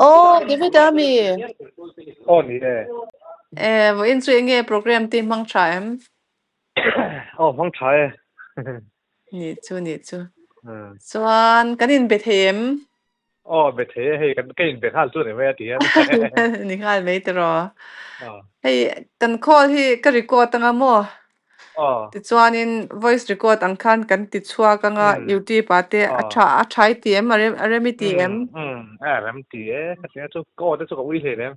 Aw David a mi? Aw ni e. E vawiin chu enge program te hmang tha em? Aw hmang tha e. Ni chu ni chu. Chuan kan inbe thei em? Aw be thei e hei kan ka inbe nghal chu ni mai a ti hian. Ni nghal mai tiraw. Hei kan call hi ka record anga maw? Tichuanin voice record ang khan kan ti chhuak anga YouTube ah te a tha a tha i ti em a rem a rem i ti em? A rem ti e ka tia chu ka aw te chu ka ui hle em.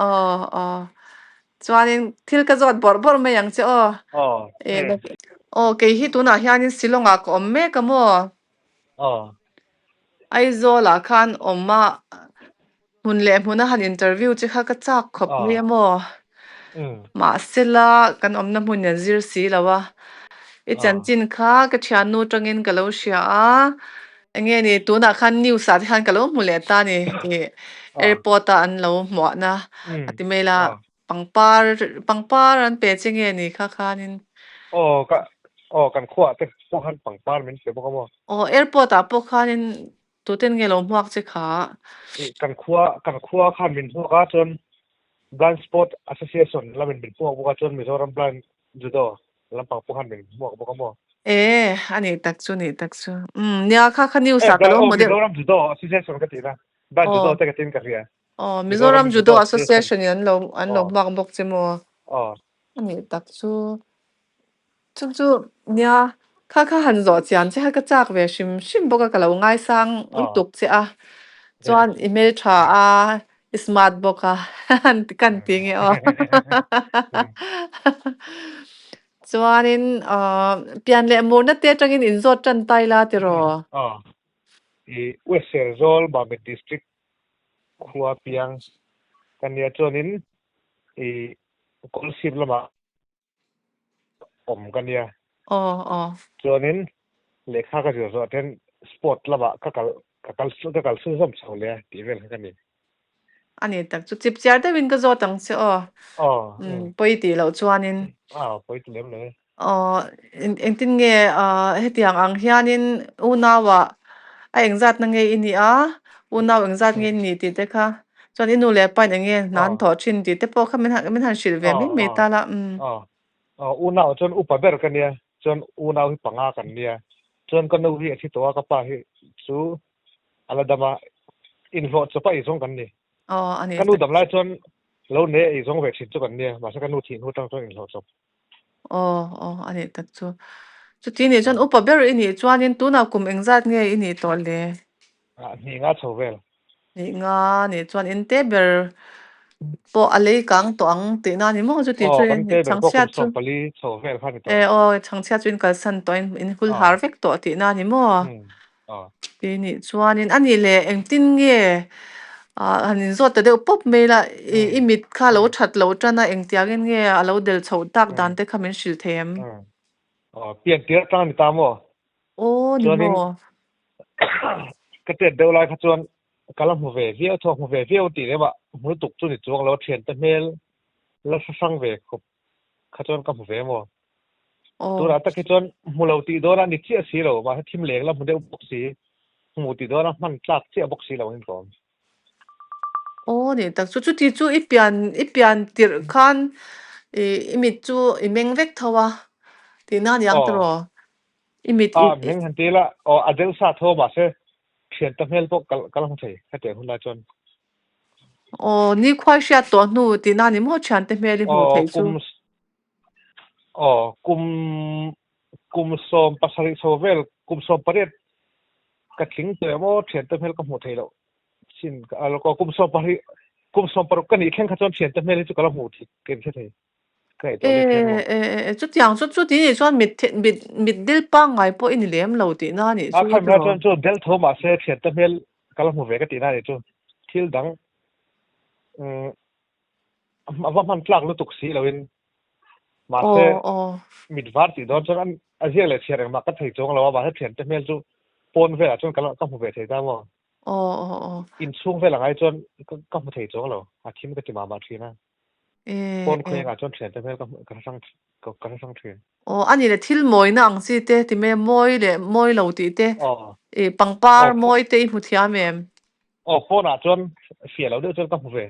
Aw aw chuanin thil ka zawt bawrh bawrh mai ang che aw. Aw kei hi tunah hianin Shillong ah ka awm mek a maw? Aizawl ah khan awm a Hmun leh hmuna han interview che kha ka chak khawp mai a maw? Mahsela kan awmna hmun in zir si lo a, i chanchin kha ka thiannu tangin ka lo hria a, enge ni tunah khan news ah te khan ka lo hmu leh ta a ni i airport a an lo hmuahna a ti mai la, pangpar pangpar an pe che nge ni kha khanin. Aw ka aw kan khuaah te pawh khan pangpar min pe bawk a maw? Aw airport ah pawh khanin Tuten nge lo hmuak che kha? Kan khua kan khua khan min hmuak a chuan Blind Sport Association lamin min hmuak bawk a chuan Mizoram Blind Judo lampang pawh khan min hmuak bawk a maw? E, a nih tak chu nih tak chu. Umm nia kha kha news Eh ah ka Blind lo aw hmu deuh. Mizoram Judo Association ka tihna Blind Aw Judo te ka tin ka hria. Aw Mizoram Mizoram Judo Judo Association Association in an lo an lo aw hmuak bawk che maw? Aw. A nih tak chu. Chu chu nia, kha kha han zawh chian che kha ka chak ve hrim hrim bawk a, ka lo ngaisang lutuk che a, chuan i hmeltha a, i smart bawk a, han ti kan ti nge aw. Chuanin pian leh murna te atangin inzawt tan ta ila tiraw? Aw, i West Serzawl Mamit District khua piang ka nia chuanin i Kawlsip lamah awm ka nia. Aw aw. Chuanin lehkha ka zir zawh ten sport lamah ka kal ka kal ka kal chhunzawm chho leh a tih vel kha ka ni. A ni tak chu chip chiar deuhin ka zawt ang che aw. Aw. Umm pawi tih loh chuanin. Aw pawi ti lem lo e. Aw engtin nge hetiang ang hianin unauah a engzatna nge i nih a, unau engzat nge i nih tih te kha Chuan i nu leh pa in enge hna an thawh thin tih te pawh kha min han min han hrilh ve mai mai ta la. Umm. Aw. Aw unau chuan upa ber ka nia, chuan unau hi panga kan nia. Chuan ka nu hi a thi tawh a, ka pa hi chu a la dam a, inhlawh chawpa eizawng kan ni. Aw a ni Ka nu dam lai chuan lo nei a eizawng ve thin chu kan nia, mahse ka nu thih hnu atang chuan inhlawh chawp. Aw aw a nih tak chu. Chuti nih chuan upa ber i nih chuanin tunah kum engzat nge i nih tawh le? Ah hnih nga chho vel. Hnih nga nih chuan in te ber pawh a lei kang tawh ang tih na ni maw chuti Aw chu kan te ber pawh chhangchhiat kum chu. 14 chho vel kha ni E tawh. aw chhangchhiat chu in kalsan tawh in in hul Aw. har vek tawh tih na ni maw? Umm aw. Ti nih chuanin a nih leh engtin nge ah han inzawt ta deuh pawp mai la i i mit kha lo that loh tan a engtiangin nge a lo del chhoh tak dan te kha min hrilh thei em? Aw pian tir atang a ni ta maw? Aw ni Chuanin maw? ka tet deuh lai kha chuan ka la hmu ve viau thawk hmu ve viau tih lem ah hmu lutuk chu ni chuang lo a thiante hmel la hre hrang ve khawp kha chuan ka hmu ve maw? Tunah tak hi chuan hmu lo tih dawn a ni chiah si lo, mahse thim leng la hmu deuh bawk si, hmu tih dawn a hman tlak chiah bawk si lo in tlawm. Aw ni tak chu, chuti chu i pian i pian tirh khan i i mit chu i meng vek tho a tihna a ni ang tiraw? I mit i. A meng han ti la, aw a deuh sa tho mahse thian ta hmel pawh ka ka la hmu thei hetiang hun lai chuan. Aw ni khuai hriat tawh hnu tihna a ni maw thiante hmel i hmuh Aw theih chu? kum Aw, kum kum 17 chho vel, kum 18 ka tling tawh em aw, thiante hmel ka hmuh theih loh chin kum 17 kum 16 ka nih thleng kha chuan thiante hmel hi chu ka la hmuh thei ka inhre thei ka ngaihtuah E let hian maw. e e chutiang chu chuti nih chuan mit mit mit del pangngai pawh i ni lem lo tihna a nih A chu kha mila tiraw? chuan chu del tho mahse thiante hmel ka la hmu ve ka tihna a nih chu. Thil dang umm A va hman tlak lutuk si loin mahse mit var tih dawn chuan a ziak leh chhiar engmah ka thei chuang lo a, mahse thiante hmel chu pawn velah chuan ka ka hmu ve thei ta maw? Inchhung vel angai chuan ka hmu thei chuang lo, a thim ka ti mah mah thin a. Pawn khawi engah chuan thiante hmel ka ka hrang ka hrang thin. Aw a ni le thil mawina ang chi te ti mai a, mawi leh mawi lo tih te, i pangpar mawi te i hmu thiam em? Aw phone ah chuan fiah lo deuh chuan ka hmu ve.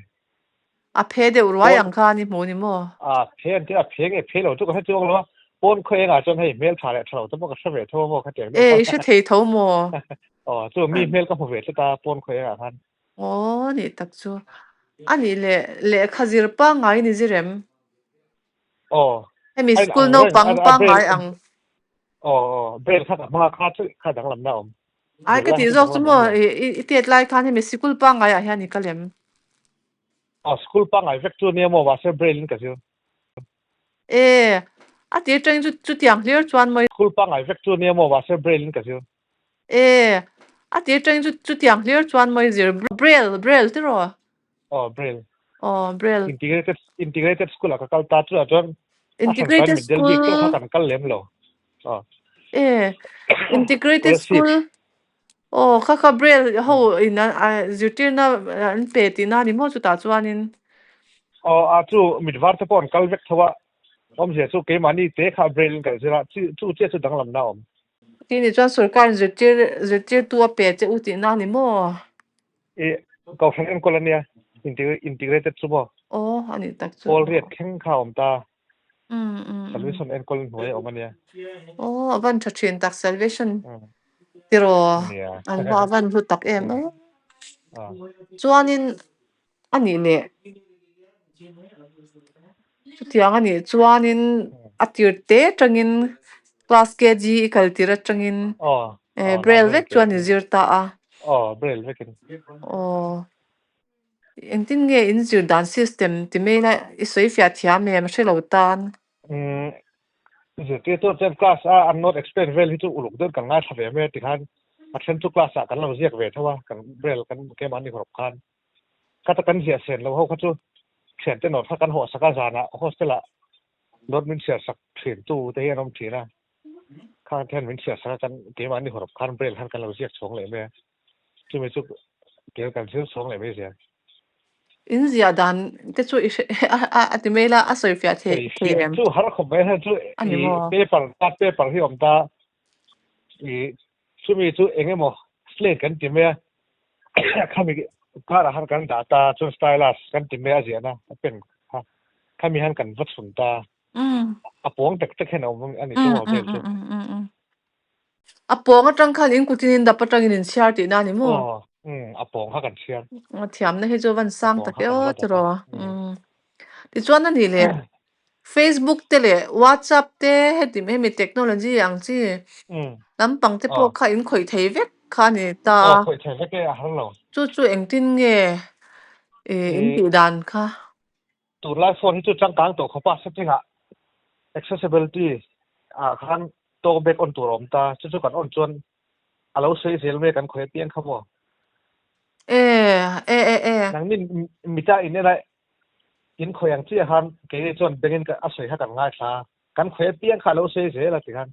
A phe deuh ruai Pawn ang khan i hmu ni maw? a phe an tia a phe nge phe lo chu ka hre chuang lo a, pawn khaw engah chuan hei hmel tha leh tha lo te pawh ka hre ve tho a maw khatiang E deuh i hre thei tho maw? Aw chu mi hmel ka hmu ve tlat a pawn khaw engah khan. Aw nih tak chu. Anih leh lehkha zir pangngai ni zirem? Aw Hemi a in school ang reng naupang a a pangngai braille ang. aw aw braille kha ka hmang a kha chu kha danglamna a awm. Ai Zir ka lai tih kha chu zawk chu danglam a maw awm lo. i i tet lai khan hemi sikul pangngai ah hian i kal em? Aw school pangngai vek chu nia maw mahse braille in ka zir. E a tir tang chu chutiang hlir chuan maw i. School pangngai vek chu nia maw mahse braille in ka zir. E a tir tang chu chutiang hlir chuan maw i zir braille braille tiraw? Aw braille. Aw braille. Integrated integrated school ah ka kal ta chutah chuan a hran pain Integrated mitdel bik pawh kha school kan kal lem lo. Aw. E integrated Kolasib. school aw kha kha braille ho in a zirtirna an pe tihna a ni maw chutah chuanin. Aw a chu mitvar te pawh an kal vek tho a, awmzia chu keimahni te kha braille in kan zir a, chu chu chiah chu danglamna a awm. Tih chuan sorkar in zirtir zirtirtu a pe che u tihna a ni maw? I Kohhran enkawl a nia, integrated chu maw? Aw, a nih tak chu. Pawl riat thleng kha a awm ta. Salvation enkawl hnuai a awm a nia. Aw, a van tha thin tak Salvation tiraw an va a van hlu tak em aw. Chuanin a nih leh chutiang a nih chuanin a tir te atangin class KG i kal tir atangin Braille vek chuan i zir ta a. Aw, Braille vekin. Aw, engtin nge in zir dan system ti mai la i sawi fiah thiam em hre lo tan. Umm, zirtirtu chuan class a an note explain vel hi chu uluk deuh kan ngaithla ve mai a tikhan a then chu class ah kan lo ziak ve tho a, kan Braille kan keimahni hawrawp khan. Khata kan ziah sen lo ho kha chu thiante note kha kan hawh sak a zanah hostel ah note min chhiar sak thin tu te hi an awm thin a. Khang te hian min chhiar sak a kan keimahni hawrawp khan braille khan kan lo ziak chhawng leh mai a, chumi chu kel kan zir chhawng leh mai zel. In ziah dan te chu i hre a ti mai la, a sawi fiah thei Sawi thei fiah em? chu har khawp mai hei chu A ni i maw? paper card paper hi awm ta i chumi chu eng emaw slate kan ti mai a khami karah khan kan dah ta chuan stylus kan ti mai a ziahna a pen kha khami han kan va chhun ta. A pawng tak tak hian a awm a ni chu maw vel chu. A pawng atang khan in kutin in dap atangin in chhiar tihna a ni maw? Aw, umm a pawng kha kan chhiar. A thiamna hi chu a van A sang pawng tak kha e kan aw va dap a. tiraw. Tichuan a nih leh Facebook te leh WhatsApp te heti hemi technology ang chi lampang te pawh kha in khawih thei vek kha a ni ta Aw a. khawih thei vek e a har lo. Chu chu engtin nge in tih dan kha? Tunlai phone hi chu changkang tawh khawp a, setting ah accessibility ah khan talk back on tur a awm ta, chu chu kan on chuan a lo sawi zel mai a kan khawi apiang kha maw. E, e, e, e. Nangni mita in en a in khawi ang chiah khan keini chuan bengin a sawi kha kan ngaithla a, kan khawi apiang kha a lo sawi zel a ti khan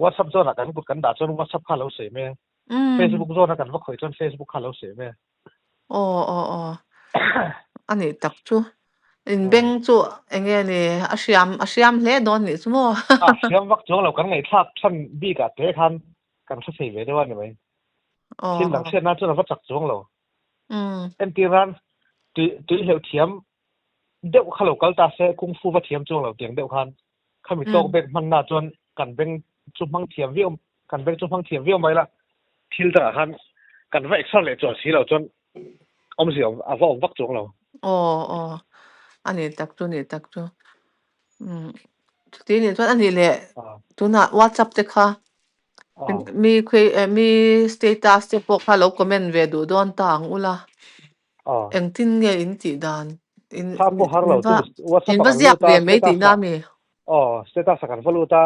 WhatsApp zawn ah kan kut kan dah chuan WhatsApp kha a lo sawi mai a, Facebook zawn a kan va khawi chuan Facebook kha a lo sawi mai a. Aw aw aw a nih tak chu in beng chu eng nge ni a hriam a hriam hle dawn nih chu maw. A hriam vak chuang lo kan ngaihthlak chhan bik ah te khan kan hre thei ve deuh a ni mai. Thil dang hriat nan chuan a va chak chuang lo. Entir nan tui tui hleuh thiam deuh kha lo kal ta se kung fu va thiam chuang lo tiang deuh khan khami tawk bek hman na chuan kan beng chu hmang thiam viau kan beng chu hmang thiam viau mai la thil dangah khan kan va exer leh chuan si lo chuan awmzia a va awm vak chuang lo. Aw aw a ni tak chu ni tak chu umm chuti nih chuan a nih leh tunah WhatsApp te kha mi khawi mi status te pawh kha lo comment ve duh dawn ta ang ula. Engtin nge in tih dan? In Kha pawh har lo va chu WhatsApp in ah va kan ziak lut a ve mai status tihna ah mi? aw status ah kan va lut a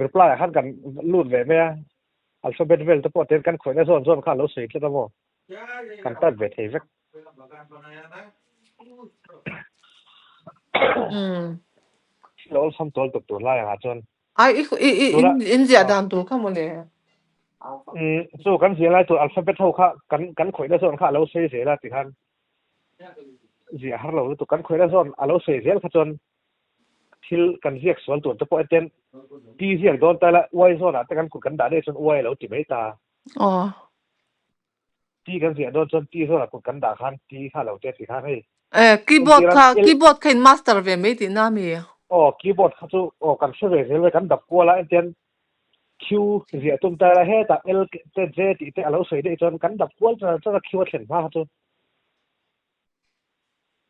reply ah khan kan lut ve mai a alphabet vel te pawh ten kan khawihna zawn zawn kha a lo sawi tlat a maw kan type ve thei vek. Thil a awlsam tawl tuk tur lai angah chuan Ai i i i in in ziah dan tur kha mawle. Umm chu kan ziah lai tur alphabet ho kha kan kan khawihna zawn kha a lo sawi zel a tikhan ziah har lo lutuk kan khawihna zawn a lo sawi zel kha chuan thil kan ziak sual tur te pawh eten T ziak dawn ta ila Y zawn ah te kan kut kan dah daih chuan Y a lo ti mai ta. Aw. T kan ziah dawn chuan T zawnah kut kan dah khan T kha lo te ti khan hei Eh, keyboard entir kha an L keyboard kha in master ve mai tihna a mi? Aw keyboard kha chu aw kan hre ve zel ve kan dap kual a entian Q ziah tum ta ila hetah L te J tih te a lo sawi daih chuan kan dap kual char char a Q a thlen hma kha chu.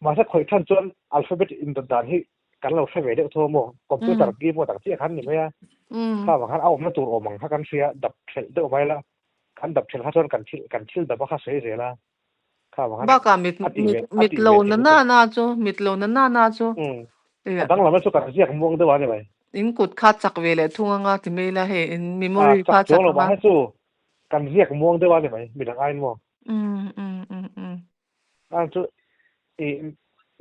Mahse khawih than chuan alphabet indawt dan hi kan lo hre ve deuh tho maw? Computer keyboard ang chiah khan ni mai a. Kha vang khan a awmna tur awm ang kha kan hria dap thelh deuh mai la. Kan dap thelh kha chuan kan thil kan thil dap a kha sawi zel a. Kha vang khan Bakah mit a tih mit ve a mit tih lo ve na thei na lutuk. na chu mit lo na na na chu A danglam chu kan ziak muang deuh a ni mai. In kut kha chak ve leh thung anga ti mai la hei in A memory chak kha chak chuang lo anga. mahse chu kan ziak muang deuh a ni mai midang aiin maw? A chu i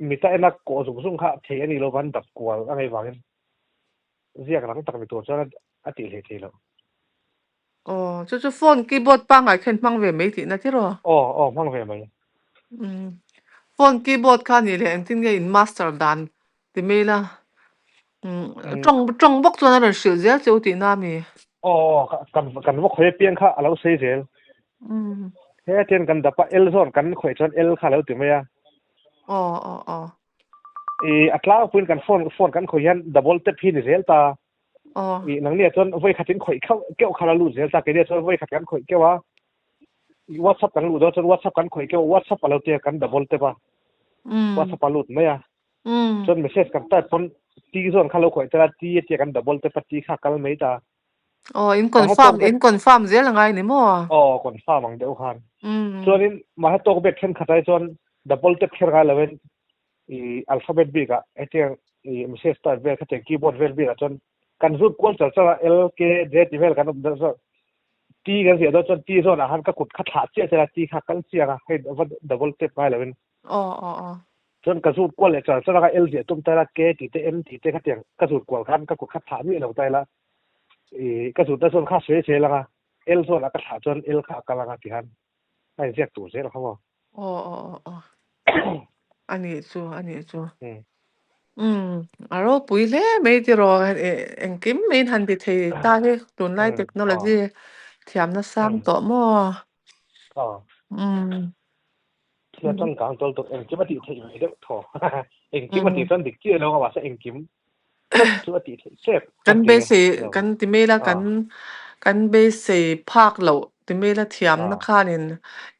mita ena kawh zung zung kha thei a nih lo van dap kual a ngei vangin ziak rang tak ni tur chuan a tih hlei thei lo. Aw, chu chu phone keyboard pangngai kha in hmang ve mai tihna tiraw? Aw, aw hmang ve mai. Umm, phone keyboard kha nih leh engtin nge in master dan ti mai la. Umm, tawng tawng bawk chuan a rawn hrilh zel che u tihna a mi? Aw, aw, kan kan va khawi apiang kha a lo sawi zel. Hetiang kan dap a, L zawn kan khawih chuan L kha a lo ti mai a. Aw, aw, aw. I a tlangpuiin kan phone phone kan khawih hian double tap hi ni zel ta. Aw. I nangni ah chuan vawi khatin khawih khauh keuh kha la lut zel ta, keini ah chuan vawi khat kan khawih keuh a. I WhatsApp kan luh dawn chuan WhatsApp kan khawih keuh a, WhatsApp a lo tia kan double tap a. WhatsApp a lut mai a. Chuan message kan type pawn T zawn kha lo khawih tel a, T a tia kan double tap a, T kha a kal mai ta. Aw, in confirm, in confirm zel a ngai ni maw? Aw, confirm ang deuh khan. Chuanin mahse tawk bek thenkhat ai chuan double tap kher ngai lovin i alphabet bik ah hetiang i message type vel khatiang keyboard vel bik ah chuan kan zut kual char char a L K J ti vel kan awm deuh zawk. T kan ziah dawn chuan T zawn ah khan ka kut kha thlah chiah chiah a T kha kal chiang a hei va double tap ngai lovin. Aw aw aw. Chuan ka zut kual leh char char a ka L ziah tum ta ila K tih te M tih te khatiang ka zut kual khan ka kut kha thlah miah lo ta ila i ka zut na chuan kha sawi zel ang a L zawn ah ka thlah chuan L kha a kal ang a ti khan a inziak tur zel kha maw. Aw aw aw aw. A nih chu a nih chu. Umm a ropui hle mai tiraw engkim mai in han ti thei ta hi tunlai technology thiamna sang tawh maw. Umm. Thil changkang tawl tawh engkim a tih theih ve deuh thaw. Engkim a tih chuan dik chiah lo a mahse engkim chu a tih theih tep Kan beisei kan ti mai la kan kan beisei phak loh ti mai la thiamna khanin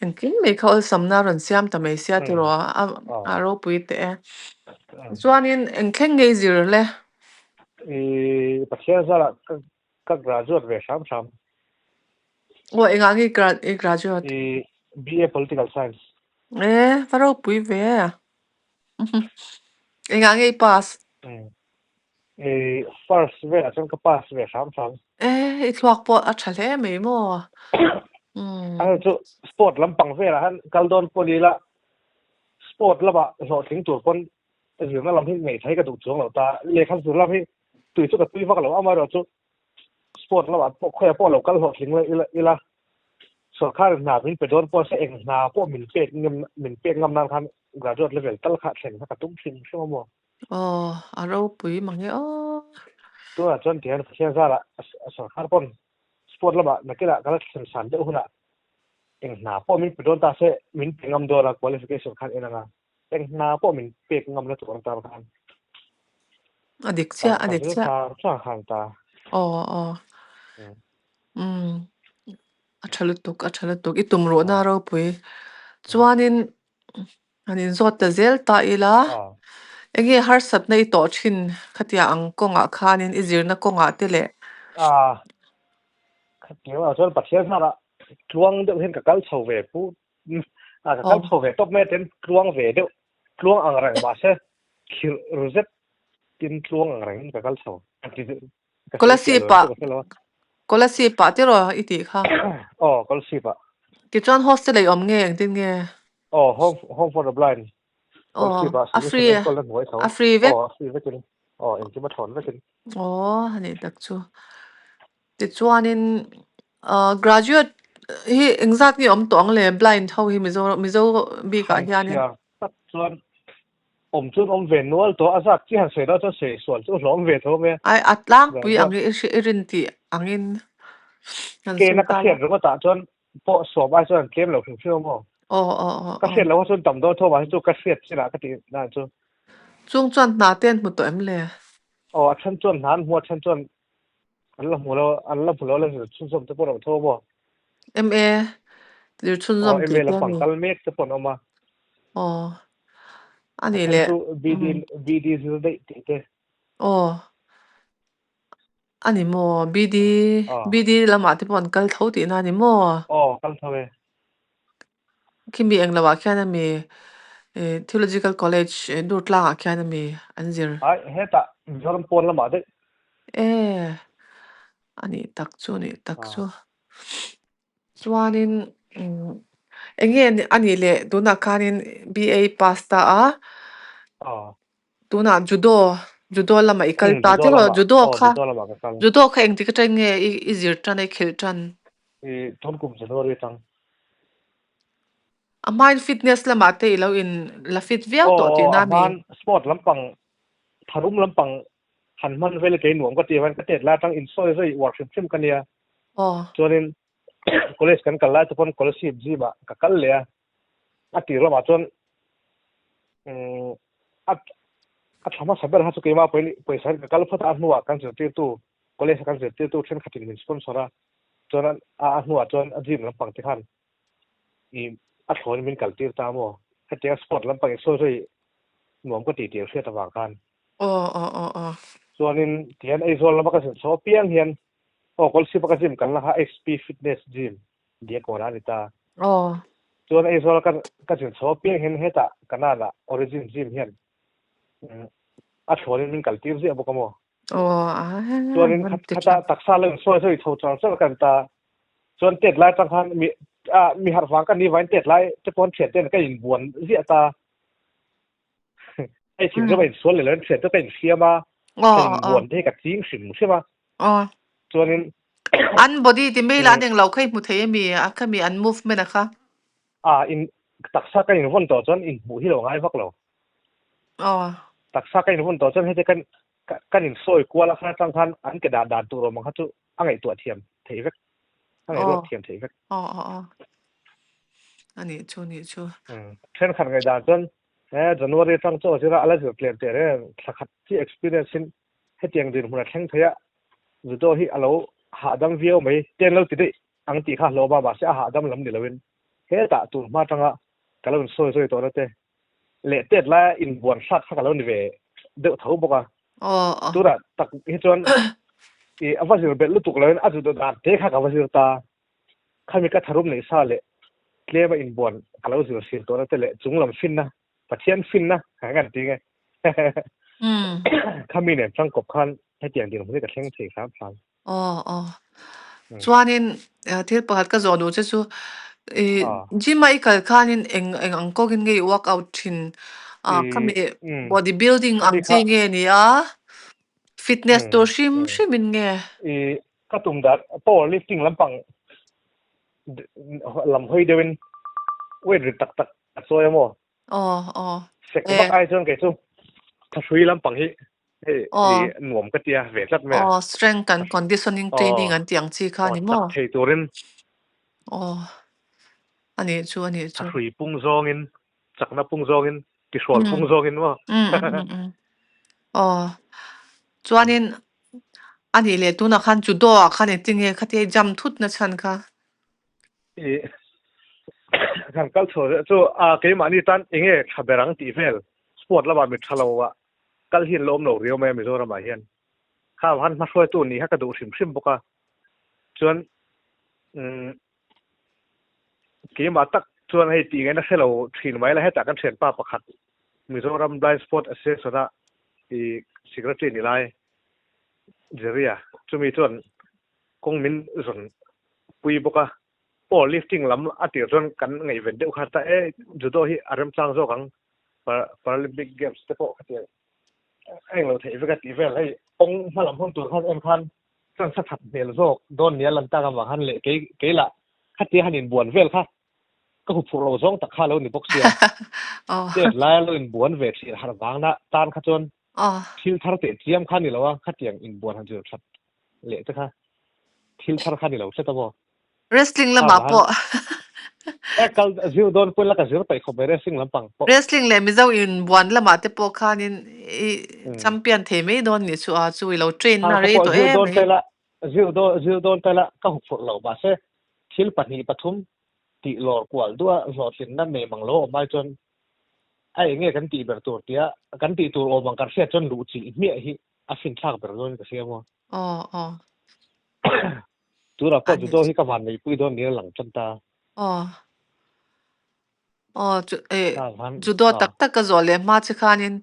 engkim mai kha awlsamna a rawn siam ta mai sia tiraw a a ropui teh e. Chuanin engthleng ngei zir le? I Pathian zarah ka ka graduate ve hram hram. Aw engah nge i graduate? I BA Political Science. E, va ropui ve. Engah nge i pass? I first velah chuan ka pass ve hram hram. E, i thluak pawh a tha hle mai maw? A hei chu sport lampang velah khan kal dawn pawh ni ila sport lamah hlawhtling tur pawn zirna lam hi ngaihthla hi ka duh chuang lo ta. Lehkha zir lam hi tui chu ka tui vak lo amaherawh chu sport lamah pawh khawiah pawh lo kal hlawhtling la ila ila sorkar in hna min pe dawn pawh se eng hna pawh min pek ngam min pek ngam nan khan graduate level tal kha thlen kha ka tum hrim hrim a maw. Aw a ropui mang e aw. Tunah chuan tihian Pathian zarah sorkar pawn sport lamah nakinah ka la thlen san deuh hunah eng hna pawh min pe dawn ta se min pe ngam dawn a qualification khan en anga eng hna pawh min pek ngam na tur atan khan A dik chiah, a dik chiah. Chang chang khan ta. Aw, aw. Umm. A tha lutuk, a tha lutuk. I tum ruhna ropui. Chuanin han inzawt ta zel ta ila, enge harsatna i tawh thin khatia ang kawngah khanin i zirna kawngah te leh. A, khatiang ah chuan Pathian hnarah tluang deuh hian ka kal chho ve pu A ka kal chho ve tawp mai a ten tluang ve deuh tluang ang reng mahse khirh ru zet tin tluang ang reng in ka kal chho ka sawi chiah lo Kolasip ah chu ka hre lo a. Kolasip ah tiraw i tih kha? Aw Kolasip ah. Tichuan hostel ah i awm nge engtin nge? Aw home home for the blind Aw Kolasip ah a solution free enkawl na hnuai tho a free vek? Aw a free vekin aw engkim a thlawn vekin. Aw a nih tak chu. Tichuanin ah graduate hi engzat nge awm tawh ang le blind ho hi Mizo Mizo bikah Han hianin. chhiar tak chuan awm chuan awm ve nual tawh a zat chi han sawi dawn chuan sawi sual chu hlawm ve tho mai a. Ai a tlangpui Graduate ang i i rin tih angin han Ke sawi na ka ta la. hriat ringawtah chuan pawh sawm ai chuan an tlem lo hrim hrim a maw? Aw aw aw Ka aw. hriat loh a chuan tam dawn tho mahse chu ka hriat chinah ka tih dan chu. Chung chuan hna te an hmu tawh em le? Aw a then chuan hna an hmu a then chuan an la hmu lo an la hmu lo la zir chhunzawm te pawh an awm tho a maw? MA zir Aw chhunzawm MA tih te a lampang ni. kal mek te pawh an awm a. Aw a A nih then leh chu BD umm. BD zir daih tih te. Aw. A ni maw? BD Aw. BD lamah te pawh an kal tho tihna a ni maw? Aw kal tho e. Khimi eng lohah khian ami eh Theological College eh Durtlangah khian ami an zir. Ai hetah Mizoram pawn lamah daih. E a nih tak chu a nih tak chu. Chuanin umm eng nge a nih leh tunah khanin BA pass ta a. Aw. Tunah judo judo lamah i kal Umm ta judo tiraw lamah judo aw kha judo lamah ka kal. judo kha engtik atang nge i i zir tan a i khelh tan? I thawnkum January atang. A hmain fitness lamah te i lo in la fit viau Aw tawh aw tihna a a mi? hman sport lampang tharum lampang han hman vel kei nuam ka ti avangin ka tet lai atang insawi zui uar hrim hrim ka nia. Aw. Chuanin college kan kal lai te pawn scholarship gym ah ka kal leh a. A tir lamah chuan umm a a tha hmasa ber kha chu keimah pawhin pawisa hian ka kal phawt a, a hnuah kan zirtirtu college a kan zirtirtu thenkhatin min sponsor a, chuan a a hnuah chuan a gym lampang te khan i a thlawhin min kal tir ta maw? Hetianga sport lampang in sawi sawi nuam ka tih tih hriat avang khan. Aw aw aw aw. Chuanin tihian Aizawl lama ka zin chho apiang hian aw Kawlsip a ka gym kalna kha HP Fitness Gym Diakawna a ni ta. Aw. Chuan Aizawl ka ka zin chho apiang hian hetah Kanaan-ah Origin Gym hian a thlawnin min kal tir ziah bawk a maw? Aw a Chuanin van khat ti khata tha. taksa lo insawi sawi chho char char kan ta. Chuan tet lai atang khan mi ah mi harh vang ka ni vangin tet lai te pawn thian ten ka inbuan ziah ta. Hei thing zawk a insual leh lo in thian te ka inhriam a, Aw ka aw aw. inbuan te hi ka ching hrim hrim a. Aw. Chuanin An body ti mai lah an englo kha i hmu thei ami a khami an movement a kha. Ah in taksa ka invawn tawh chuan inhmuh hi lo ngai vak lo. Aw. Taksa ka invawn tawh chuan heti kan kan insawi kual a khan atang khan an ke dah dan tur awm ang kha chu a ngaihtuah thiam theih vek. A ngaihruat thiam theih vek. Aw aw aw. A nih chu nih chu. Umm thenkhat ngaihdan chuan he January atang chaw zira a la zir tlem teh reng thla khat chi experience in hetiang dinhmun a thleng thei a judo hi a lo hahdam viau mai ten lo ti daih ang tih kha hlawm a mahse a hahdam lam ni loin hetah tur hma atanga ka lo insawi zawi tawhna te leh tet laia inbuan hrat kha ka lo ni ve deuh tho bawk a. Aw aw. Tunah tak hi chuan i a va zir belh lutuk loin a judo dan te kha ka va zir ta. Khami ka tharum neih sa leh tlema inbuan ka lo zir sil tawhna te leh chunglam finna, Pathian finna ka kan ti nge. Khami nen tangkawp khan hetiang dinhmun hi ka thleng thei hram hram. Aw aw. Chuanin thil pakhat ka zawh duh che chu i gym a i kal khanin eng eng ang kawngin nge i workout thin? Ah khami body building ang chi nge ni a? Fitness tur hrim hrimin nge? I ka tum dan power lifting lampang lam hawi deuhin weight rit tak tak a chawi a maw? Aw aw. Sek vak ai chuan kei chu thahrui lampang hi hei i nuam ka tia ve tlat mai a. Aw strength and conditioning training an tih ang chi kha ni maw? Aw chak thei turin. Aw a nih chu a nih chu. Thahrui pung zawngin chakna pung zawngin tihrual pung zawngin maw? Aw chuanin a nih leh tunah khan judo ah khan engtin nge khatia i jump thut na chhan kha? I kan kal chho zeh chu a keimahni tan enge tha ber ang tih vel sport lamah mi tha lo ah kal hi an la awm lo riau mai a Mizoram ah hian kha han hmahruaitu nih kha ka duh hrim hrim bawk a chuan umm keimah tak chuan hei tih ngaihna hre lo thin mai la hetah kan thianpa pakhat Mizoram Blind Sport Association a i secretary ni lai Jerry-a chumi chuan kawng min zawn pui bawk a, power lifting lam a tir chuan kan ngaihven deuh kha ta e, judo hi a remchang zawk ang, Paralympic Games te pawh khatiang a englo theih vek a tih vel hei kawng hma lam hun tur khan en khan chance a that hmel zawk dawn nia lan tak avang khan leh kei kei lah khatia han inbuan vel kha ka huphurh lo zawng tak kha a lo ni bawk sia, chet laia lo inbuan ve thin harh vangna tan kha chuan thil thar teh chiam kha a ni lo a, khatiang inbuan han zir that leh te kha thil thar kha a ni lo hret a maw? Wrestling Kha lamah vahan pawh e kal zir dawn pawn la ka zir peih khawp mai wrestling lampang pawh. Wrestling leh Mizo inbuan lamah te pawh khanin i Mm. champion thei mai dawn nih chu a chu i lo train Khang na kha rei pawh tawh zir em dawn mai. ta ila zir dawn zir dawn ta ila ka huphurh lo mahse thil pahnih pathum tih lawr kual duh a hlawhtlinna nei mang lo awm ai chuan a eng nge kan tih ber tur tia kan tih tur awm ang kan hriat chuan luh chilh hmiah hi a finthlak ber dawn in ka hria maw. Aw aw. Tunah pawh Ani judo hi ka van neihpui dawn niin a lang tan ta. Aw. Aw chu eh Kha van judo aw. tak tak ka zawh leh hma che khanin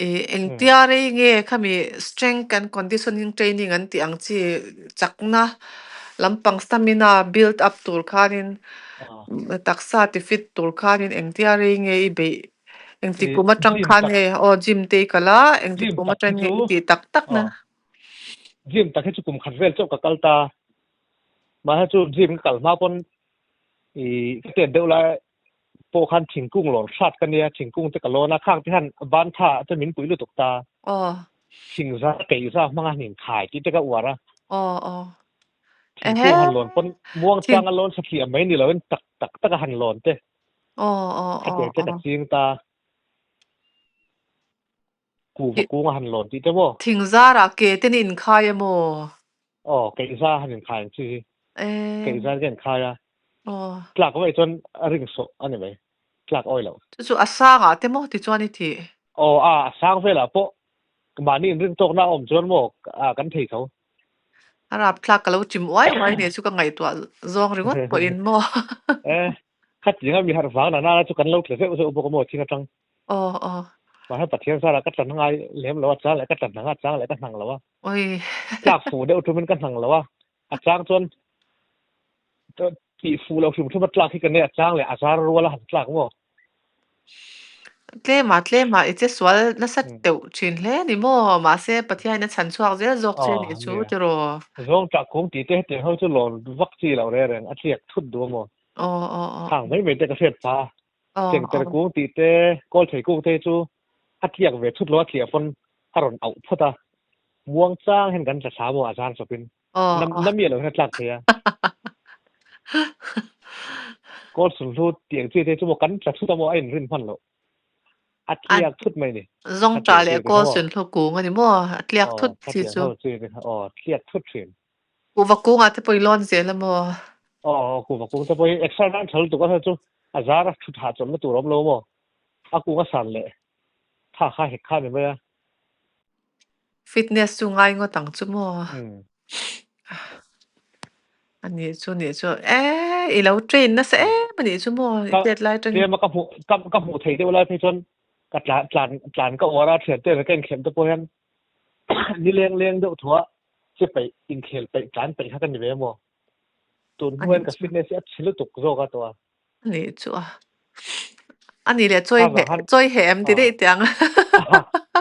eh Mm. engtia rei nge khami strength and conditioning training an tih ang chi chakna lampang stamina build up tur khanin Aw. taksa ti fit tur khanin engtia rei nge i beih engtik I kum atang gym khan tak nge aw gym te i kal a engtik gym kum tak hi atang nge chu i tih tak tak na. aw gym tak hi chu kum khat vel chauh ka kal ta. Mahse chu gym ka kal hma pawn i ka tet deuh lai pawh khan thingkung lawn hrat ka nia, thingkung te ka lawn a, khang te khan ban tha te min pui lutuk ta. Aw. Thingza keihza hmanga han inkhai tih te ka uar a. Aw aw. Ehe. Thingkung han lawn pawn muang Thing. changa lawn satliah mai ni loin tak tak taka han lawn te. Aw aw aw Khatiang te ka aw. ching ta. Kuhva kung a han lawn tih te maw? Thingzarah ke te ni inkhai a maw? Aw, keihza han inkhai ang chi hi. Eh. Keihza in ka inkhai a. Aw. Tlak vaih chuan a ring sawh a ni mai. Tlak awi lo. Chu chu a sangah te maw tichuan i tih? Aw, a, a sang velah pawh mahni inring tawkna a awm chuan maw kan thei tho. A rapthlak ka lo chim uai uai nih chu ka ngaihtuah zawng ringawt pawhin maw? Eh, khatinga mi harh vang nana chu kan lo tla zeuh zeuh bawk a maw thing atang. Aw aw. Mahse Pathian zarah ka tlan ngai lem lo a, chang leh ka tlan hnang a, chang leh ka hnang lo a. Oi. Tlak fuh deuh tumin ka hnang lo a, a chang chuan tih fuh loh hrim hrim a tlak hi ka nei a, chang leh a zar rual a han tlak maw? Tlema tlema i che sual nasa teuh thin hle ni maw? Mahse Pathiain a chhan chhuak zel zawk che nih Aw chu nia. tiraw? Zawng ṭah kum tih te hetiang ho chu lawn vak chi loh reng reng a tliak thut duh a maw? Aw aw aw. Khang mai mai te ka hriat pha. Aw Chengter aw. kung tih te, kawlthei kung te hi chu a tliak ve thut lo a tliah pawn a rawn auh phawt a, muang chang hian kan tla thla maw a zar chawpin Aw na aw. na miah lo hian a tlak thei a. Kawl sunhlu tih ang chi te chu maw kan tla thut a maw a inrin hman loh. A A tliak thut mai ni. zawng Khatiang ṭah chi leh te kha kawl maw. sunhlu kung a ni maw? A tliak Aw thut chi khatiang chu. ho chi te kha aw tliak thut thin. Kuhva kungah te pawh i lawn zel a maw? Aw, kuhva kung te pawh hi exer nan tha lutuk a hei chu a zar a thu thah chawlhna tur a awm lo maw? A kung a san leh tha kha hek kha a ni mai a. Fitness chu ngai ngawt ang chu maw? Umm. A nih chu nih chu eh i lo train nasa em a nih chu maw i Ka tet lai atangin. tlem a ka hmuh ka ka hmuh theih deuh lai phei chuan ka tlan tlan tlan ka uar a thian te ka inkhelh te pawh hian nileng leng deuh thuah che peih inkhel peih tlan peih kha ka ni ve maw? Tun A hnuaiin nih ka chu. fitness hi a chhe lutuk zawk a tawh a. A nih chu a. A nih leh chawi Kha heh vang han chawi heh em ti a daih tiang.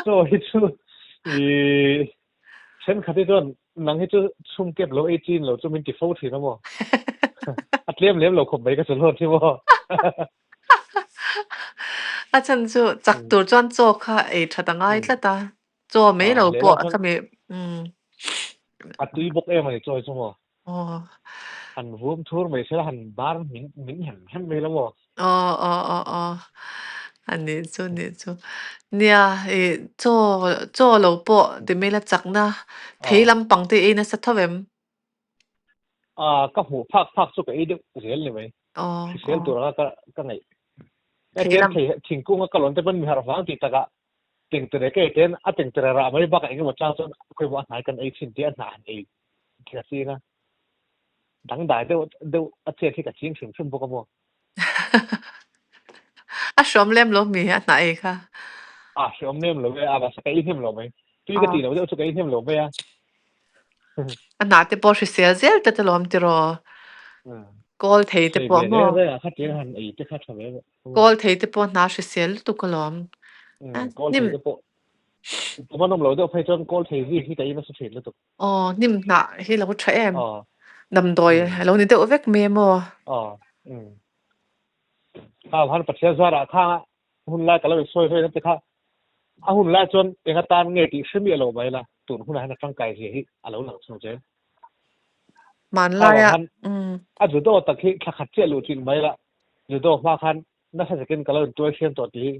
Chaw hi chu i thenkhat hi chuan nang hi chu chhung kep lo ei chin lo chu min ti fo thin a maw? A tlem lem lo khawp mai ka chu hlawt hi maw? A chhan chu chak tur chuan chaw kha ei that a ngai tlat a. Chaw mai lo Lehlam pawh chuan khami umm. A tui bawk em a ni chaw hi chu maw? Aw. Han vum thur mai sela han bar min min hem hem mai lo maw? Aw aw aw aw. A nih chu nih chu. Nia i chaw chaw lo pawh ti mai la chakna thei lampang te ei nasa tho em? A ka hmuh phak phak chu ka ei deuh zel ni mai. Aw Hrisel aw. tur anga ka ka ngaih. Thei Hetiang lam. thei thingkung a ka lawn te pawn mi harh vang tih takah tengtere ka ei ten a tengtere rah mai bakah engemaw chang chuan khawimaw a hnai kan ei thin tih a hnah han ei thil a ching a. Dangdai deuh deuh a chet hi ka ching hrim hrim bawk a maw. A hrawm lem lo mi a hnah ei kha. A hrawm lem lo e, a mahse ka ei hnem lo mai. Tui ka tih lo deuh chu ka ei hnem lo mai a. A hnah te pawh hrisel zel te te lawm tiraw. Kawl thei te Sei pawh ve maw? reng reng a khatin han ei te kha tha ve maw. Kawl thei te pawh hna hrisel lutuk alawm. Kawl thei te pawh tum an awm lo deuh phei chuan kawl thei zik hi ka ei nasa thin lutuk. Aw, hnim hnah hi lo tha em? Damdawi a lo ni deuh vek mai emaw? Aw, umm. Kha han Pathian zarah kha hun lai ka lo insawi ve na te kha a hun lai chuan eng atan nge tih hre miah lo mai la, tun hunah hian a tangkai zia hi a lo lang chho zel. Kha Hmanlaia vang khan umm. A judo tak hi thla khat chiah luh chin mai la, judo hma khan nasa takin ka lo intuai hriam tawh tih hi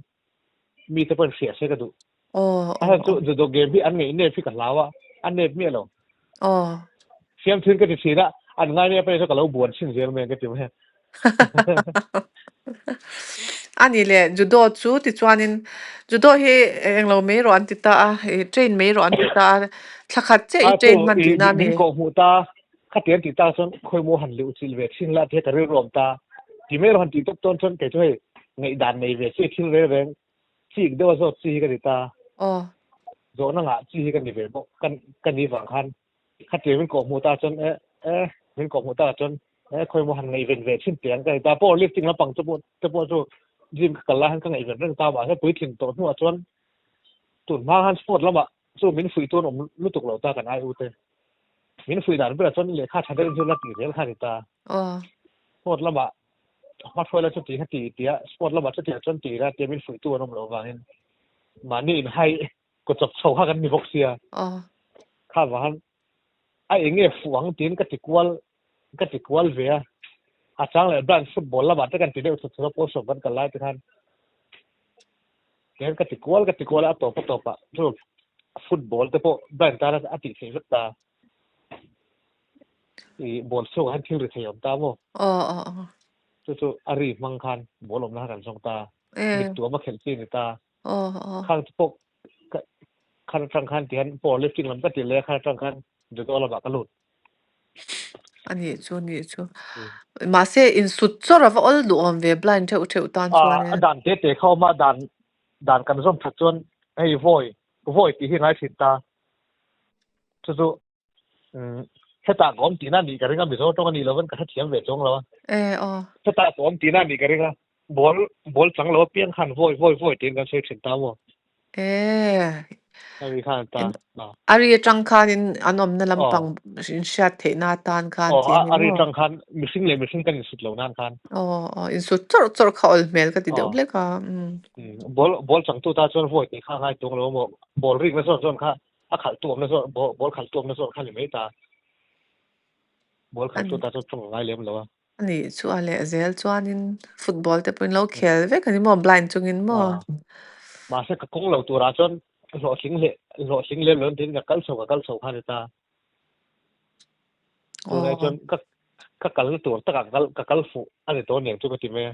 mite pawhin hria se ka duh. Aw A aw chhan chu aw. judo game hi an ngaih nep hi ka hlau a, a nep miah lo. Aw. Siam thin ka ti thin a, an ngai nep a ni chu ka lo buan chhin zel mai ang ka ti mai a. A ni le, judo chu tichuanin judo hi englo mai rawh an ti ta a, i train mai rawh an ti ta a, thla khat chiah i A chu train hman i tihna a mi? min kawh hmuh ta, khati an tih tak chuan khawimaw han luh chilh ve thin la tih ka rilru awm ta. Ti mai rawh han tih tawp tawn chuan kei chu hei ngaihdan nei ve chi thil reng reng chik deuh a zawt chi hi ka ni ta. Aw. Zawhna ngah chi hi ka ni ve bawk. Ka ka ni vang khan khati min kawh hmuh ta chuan e e min kawh hmuh ta chuan e khawimaw han ngaihven ve thin teh ang ka ni ta. Power lifting lampang te pawh te pawh chu gym ka kal lai khan ka ngaihven reng ta mahse puitling tawh hnuah chuan tun hma khan sport lamah Chu min fuih tuan awm lutuk lo ta kan ai u te. Min fuih dan berah chuan lehkha tha deuhin chu la tih zel kha a ni ta. Sport lamah hma hruai la chuti kha ti tia sport lamah chutiang chuan ti ila tia min fuih tu an awm loh avangin mahni inhai kaw chawp chho kha kan ni bawk sia. Kha vang khan a eng nge fuh ang tiin ka ti kual ka ti kual ve a. A chang leh branch football lamah te kan ti deuh chhut chhut a pawl sawm kan kal lai te khan Tihian ka ti kual ka ti kual a, a tawp a tawpah chu football te pawh Brian tana a tih theih vek ta. I ball chhungah hian thil ri thei a awm ta maw? Aw aw aw. Chu chu a ri hmang khan ball awmna kha kan zawng ta. Eh. Mit tuam a khelh chi a ni ta. Aw aw. Khang chu pawh ka khan atang khan tihian power lifting lam ka ti leh a, khan atang khan judo lamah ka lut. A nih chu, nih chu. Mahse, insut chawr a va awl duh awm ve blind theuh theuh tan chuan A dan te te kha awm a, dan dan kan zawm that chuan hei vawi, vawi tih hi ngai thin ta. Chu chu hetah ka awm tihna a nih ka ring a, Mizo tawng a nih lovin ka hrethiam ve chuang lo a. E aw. Hetah ka awm tihna a nih ka ring a, ball ball chang lo apiang khan vawi vawi vawi tiin kan sawi thin ta maw? E, Hemi khan ta. A ri atang khanin an awmna lampang inhriat theihna atan khan Aw, tih a ni a ri maw? atang khan mihring leh mihring kan insut lo nan khan. Aw, aw, insut chawrh chawrh kha awl hmel ka ti deuh hlek a. Ball, ball changtu ta chuan vawi tih kha a ngai tung lo maw? Ball rikna zawn zawn kha a khalh tu awmna zawn, ball khalh tu awmna zawn kha ni mai ta. Ball khalh tu ta chuan tawng a ngai lem lo a. A nih chu a leh zel chuanin football te pawhin lo khel vek a ni maw blind chungin maw? Mahse ka kawng lo turah chuan hlawhtling leh hlawhtling lem lo tiin ka kal chho ka kal chho kha a ni ta. Tunah chuan ka ka kalna tur takah ka kal ka kal fuh a ni tawh aniang chu ka ti mai a.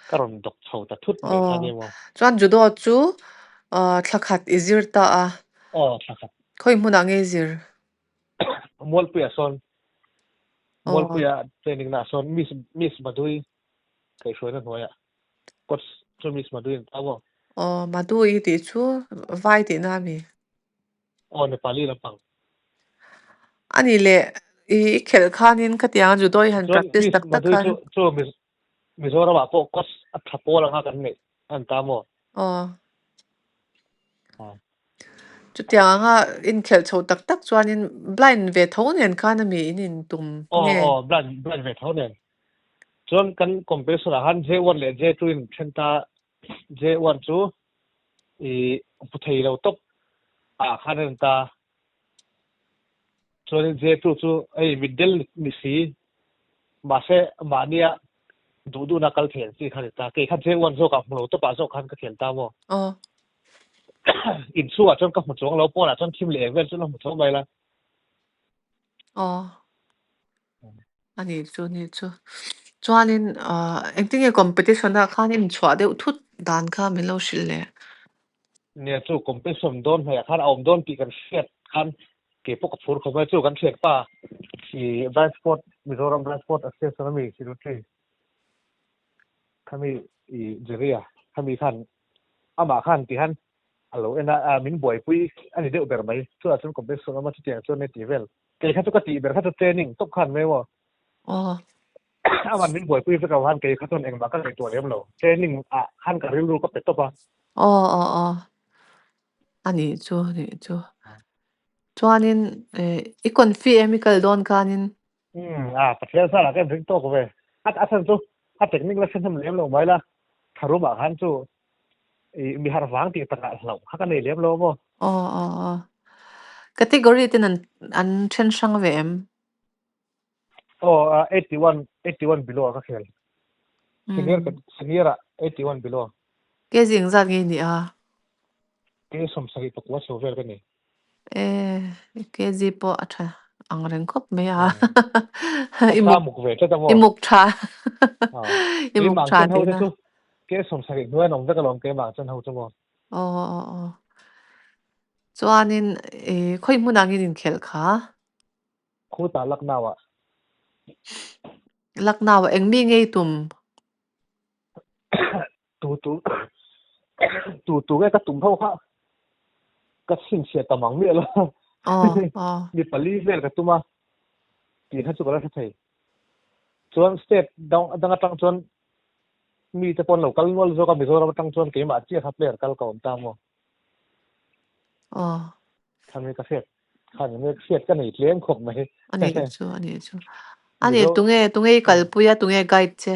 Ka rawn dawk chho ta thut mai kha a ni maw? Chuan judo chu thla khat i zir ta a. Aw thla khat. Khawi hmunah nge i zir? Mualpuiah sawn Mualpuia training na sawn Miss Miss Madui kaihhruaina hnuaiah coach chu Miss Madui an ta maw? Aw Madui tih chu vai tihna a mi? Aw Nepali lampang. A nih leh i khelh khanin khatiang a judo i han Chuan practice Miss tak tak Madui khan. chu chu Mizoramah pawh coach a tha pawl anga kan neih an ta maw? Aw. Chutiang anga inkhelh chho tak tak chuanin blind ve tho nen khan a mi in intum Aw nge? aw blind blind ve tho nen. Chuan kan competition ah khan J1 leh J2 in then ta J1 chu i hmu thei lo tawp ah khan a en ta. Chuanin J2 chu hei mitdel ni si mahse mahnia duh duhna kal thei ang chi kha a ni ta. Kei kha J1 zawkah hmu lo tawpah zawk khan ka khel ta maw? Aw. Inchhungah chuan ka hmu chuang lo, pawnah chuan thim leh eng vel chu la hmu tho mai la. Aw. A nih chu, a nih chu. Chuanin engtin nge competition ah khan inchhuah deuh thut dan kha min lo hrilh leh? Nia chu competition dawn hmaiah khan a awm dawn tih kan hriat khan kei pawh ka phur khawp mai. Chu kan hriat pa i Blind Sport, Mizoram Blind Sport Association ami Secretary khami i Jerry-a khami khan amah khan ti khan a lo en a, min buaipui a ni deuh ber mai. Chutah chuan competition awm a, chutiang chuan heti vel. Kei kha chu ka tih ber kha chu training tawp khan mai maw. Aman min buaipui vek lo khan kei kha chuan engmah ka ngaihtuah lem lo. Training ah khan ka rilru ka pe tawp a. Aw aw aw. A nih chu, a nih chu. Chuanin i confi em i kal dawn khanin? Umm a, Pathian zar ah ka inring tawk ve. A a chhan chu a technique la hre hnem lem lo mai la, tharum ah khan chu i mi har vang tih takah hlauh kha ka nei lem lo maw? Aw aw aw. Category ten an an then hrang ve em? Aw 81 81 below ah ka khel. Senior ka senior ah 81 below. Kg engzat nge ni a? Kg 74 chho vel ka ni. E kg pawh a tha ang reng khawp mai a. Ka sa muk ve tlat a maw? I muk tha. I muk tha tihna. Kg 70 hnuai an awm vek alawm keimah ang chen ho chu maw? Aw aw aw. Chuanin khawi hmunah nge in inkhelh kha? Khutah Lucknow ah. Lucknow ah eng mi ngei tum? Tu tu tu tu nge ka tum ho kha ka chhinchhiah tam ang miah lo. Aw aw. Mi pali vel ka tum a tih kha chu ka la hre thei. Chuan state dang dang atang chuan mi te pawh an lo kal nual zawk a Mizoram atang chuan keimah chiah kha player kal ka awm ta maw. Aw. Khami ka hriat khan enge hriat ka nei tlem khawp mai. A nih chu a nih chu. A nih tunge tunge i kalpui a tunge guide che?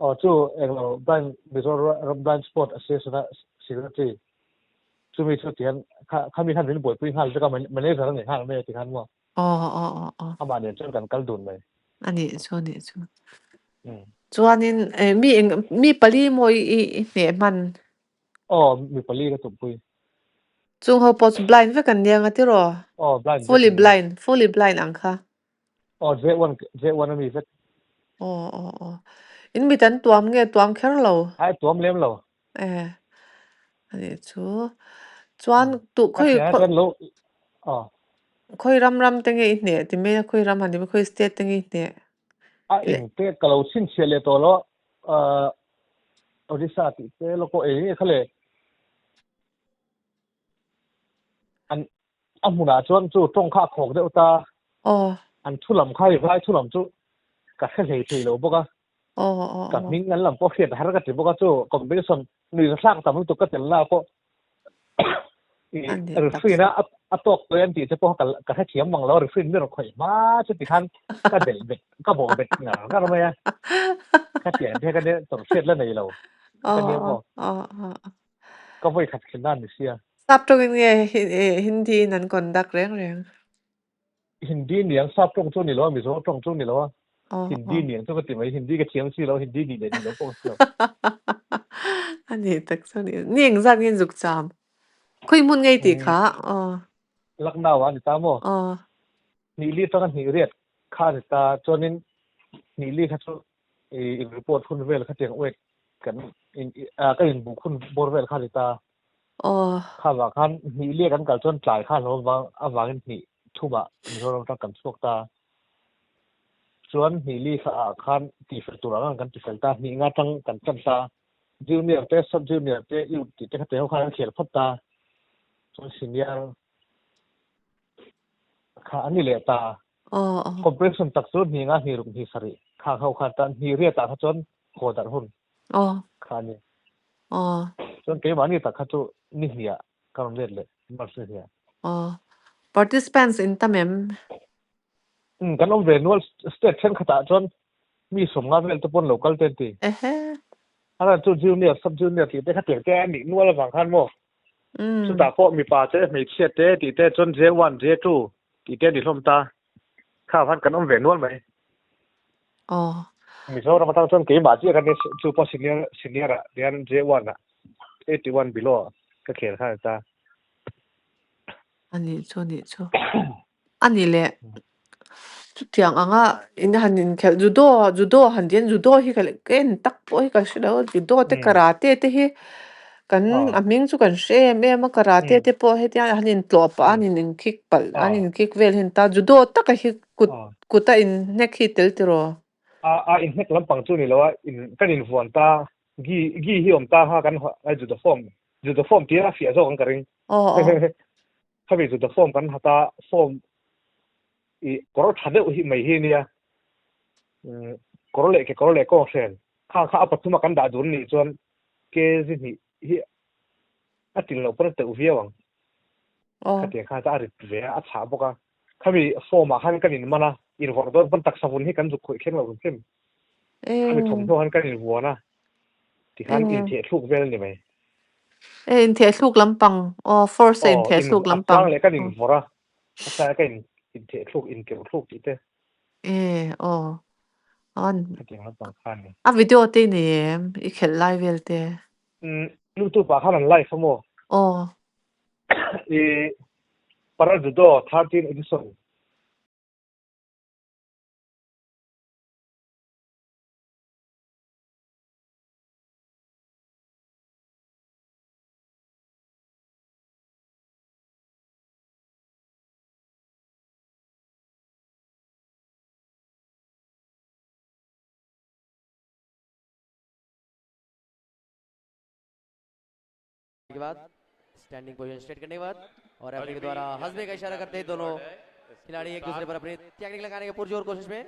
Aw chu englo blind Mizoram blind sport association a secretary chumi chu tihian khami khan min buaipui nghal vek a manager a ni nghal mai a tikhan maw. Aw aw aw aw. Amah nen chuan kan kal dun mai. A nih chu a nih chu. Chuanin mi eng mi pali maw i i hneh hman? Aw mi pali ka tumpui. Chung ho pawh chu blind vek an nia nga tiraw? Aw blind vek Fully an nia. blind, fully blind ang kha. Aw J1 J1 a mi vek. Aw aw aw. In mit an tuam nge tuam kher lo? Ai tuam lem lo. E a nih chu. Chuan tu Ka khawi thian chuan lo aw. Khawi ram ram te nge i hneh ti mai a khawi ram han ti mai khawi state te nge i hneh? A eng te ka lo chhinchhiah leh tawh lo a Odisha tih te lawk aw eng nge kha le an a hmunah chuan chu tawng kha a khawk deuh ta an thu lam kha i vai thu lam chu ka hre hlei thei lo bawk a ka hming an lam pawh hriat a har ka ti bawk a chu competition nuih thlak tam lutuk ka tel na pawh i referee na a tawk tawh an tih te pawh ka hrethiam mang lo referee mi rawn khawih hma chu tikhan ka delh bet ka bawh bet ngar ngar mai a ka tiang te ka nia tawrh hriat la nei lo ka nia maw ka vawi khat khin nan ni sia. Sap tawngin nge Hindi in an conduct reng reng? Hindi niang sap tawng chu ni lo a Mizo tawng chu ni lo a Hindi niang chu ka ti mai Hindi ka thiam si lo Hindi nih leh nih lo pawh ka si lo. A ni tak chu ni. Ni engzat nge zuk cham? Khawi hmun ngei tih kha? Aw. Lucknow ah a ni ta maw? Aw. Hnih li atanga hnih riat kha a ni ta chuanin hnih li kha chu i in report hun vel khatiang wait kan in ka in buk hun bawr vel kha a ni ta. Aw. Kha vang khan hnih liak an kal chuan tlai kha hlawm avang avangin hnih thumah Mizoram atang kan chhuak ta. Chuan hnih li kha ah khan tihfel tur ang ang kan tifel ta, hnih nga tang kan tan ta. Junior te, sub junior te, youth tih te kha te ho khan an khel phawt ta. Chuan senior kha an ni leh ta. Aw aw. Competition tak chu hnih nga hnih ruk hnih sarih khang ho khan tan hnih riat ah kha chuan haw darh hun Aw. kha a ni. Aw. Chuan keimahni tak kha chu ni hnih ah ka rawn let leh March ni hnih ah. Aw. Participants in tam em? Umm kan awm ve nual state thenkhat ah chuan mi sawmnga vel te pawn lo kal te an ti. Ehe. A ran chu junior sub junior tih te kha tiang te a nih nual avang khan maw. Chutah pawh mipa te hmeichhia te tih te chuan J1 J2 tih te a ni hlawm ta. Kha khan kan awm ve nual mai. Aw. Mizoram atang chuan keimah chiah khan chu pawh senior senior ah hian J1 ah 81 below ah ka khel khan a ni ta. A nih chu a nih chu. A ni leh chutiang anga in han inkhelh judo judo han tih hian judo hi ka ka en tak pawh hi ka hre lo a judo te karate te hi kan a hming chu kan hre em em a karate te pawh hetiang an intlawh pah a an in kick palh an in kick vel hi an ta judo taka hi kut kut a inhnek hi tel tiraw? A a inhnek lampang chu ni lo a in kan invuan ta gi gi hi awm ta kha kan ai judo form judo form tia a fiah zawk ang ka ring. Aw aw. Khami chu ta form kan hat a, form i kawr tha deuh hi mai hi nia. Kawr leh kekawr leh kawng hren kha kha a pathum a kan dah dun nih chuan kg hnih hi a til loh pawn a teuh viau ang. Khatiang khan a rit ve a, a chhah bawk a. Khami form ah khan kan in man a, invawrh dawn pawn taksa vun hi kan zuk khawih thleng lo hrim hrim. Khami thawmhnaw khan kan invuan a, tikhan inthehthluk vel a ni mai. E inthehthluk lampang aw force a Aw inthehthluk in a lampang. chang leh kan invawrh a, a chang leh kan inthehthluk inkeuhthluk tih te. E aw an Hetiang lampang kha a ni. A video te i nei em? I khelh lai vel te? Umm YouTube ah khan an live a maw? Aw. I Para Judo 13 edition. के बाद standing position straight करने के बाद और रेफरी के द्वारा हंसने का इशारा करते हैं दोनों खिलाड़ी एक दूसरे पर अपनी टेक्निक लगाने के पुरजोर कोशिश में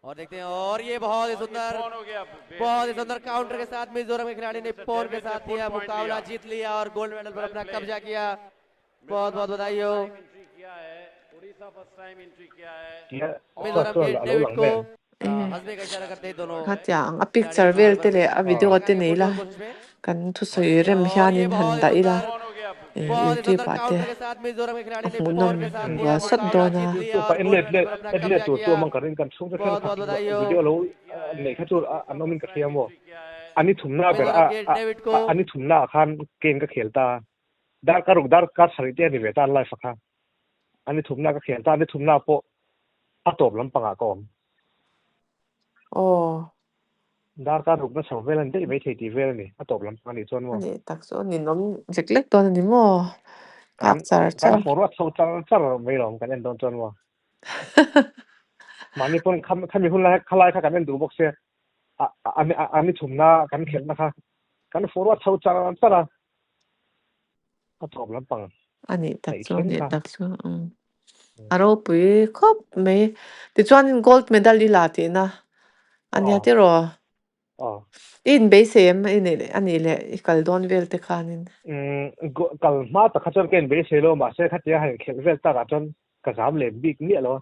और देखते हैं और ये बहुत ही सुंदर बहुत ही सुंदर काउंटर के साथ मिजोरम के खिलाड़ी ने पोन के साथ दिया मुकाबला जीत लिया और गोल्ड मेडल पर अपना कब्जा किया। बहुत बहुत बधाई हो। Tia Mizoram के chuan a lo David lang को mai ang. E हंसने का इशारा करते हैं दोनों kha tiang a खिलाड़ी picture हार vel पर te अपनी leh a technique video लगाने te के nei la पुरजोर कोशिश में kan और thusawi देखते हैं rem और ये hianin han बहुत ही dah ila सुंदर e बहुत ही YouTube सुंदर ah te counter के साथ मिजोरम के a खिलाड़ी ने hmuhnawm pawn के साथ दिया zual sawt मुकाबला dawn a. जीत लिया YouTube और ah en gold let medal let पर अपना en let कब्जा tur chu किया। a mang ka rin kan chhungte बहुत thenkhat बहुत बधाई हो। video lo nei kha chu an awm in ka hria maw. Ani thumna ber Mizoram a के a David को ani thumna ah khan game ka khel ta. Darkar ruk darkar sarih te a ni ve ta an live ah kha. Ani thumna ka khel ta ani thumna pawh a tawp lampangah ka awm. Aw. Darkar rukna chho vel a ni daih maithei tih vel a ni a tawp lampang a nih chuan A maw. nih tak chu a ninawm lek lek dawn a ni maw? Kan Nghak char kan char. forward chho char char mai lo ang kan en dawn chuan maw. Mahni pawn kham khami hun lai khalai kha kan en duh bawk sia a a ani thumna kan khelhna kha kan forward chho char char a a tawp lampang A nih tak hnaih chu a thleng nih kha. tak chu umm a ropui khawp mai. Tichuanin gold medal i la tihna a nia Aw. tiraw? Aw. I inbeisei em i neih leh a nih leh i kal dawn vel te khanin? Umm kal hma tak kha chuan ka inbeisei lo mahse khatia han inkhelh vel takah chuan ka zam lem bik miah lo a.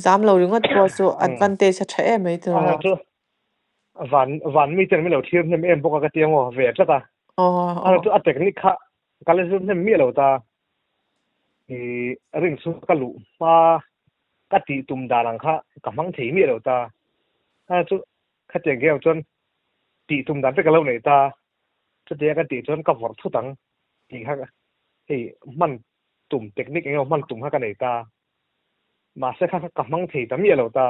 Zam lo ringawt pawh chu Umm. advantage a tha em mai A tiraw? chu van van mi ten min lo thlir hnem em bawk a ka ti ang aw ve tlat a. Aw A aw. chu a technique kha ka la zir hnem miah lo ta. I ring chu ka luh hma ka tih tum dan ang kha ka hmang thei miah lo ta. A chu khatiang game chuan tih tum dan te ka lo nei ta. Chutia ka tih chuan ka vawrh thut ang tih kha hei hman tum technique eng emaw hman tum kha ka nei ta. Mahse kha ka hmang thei ta miah lo ta.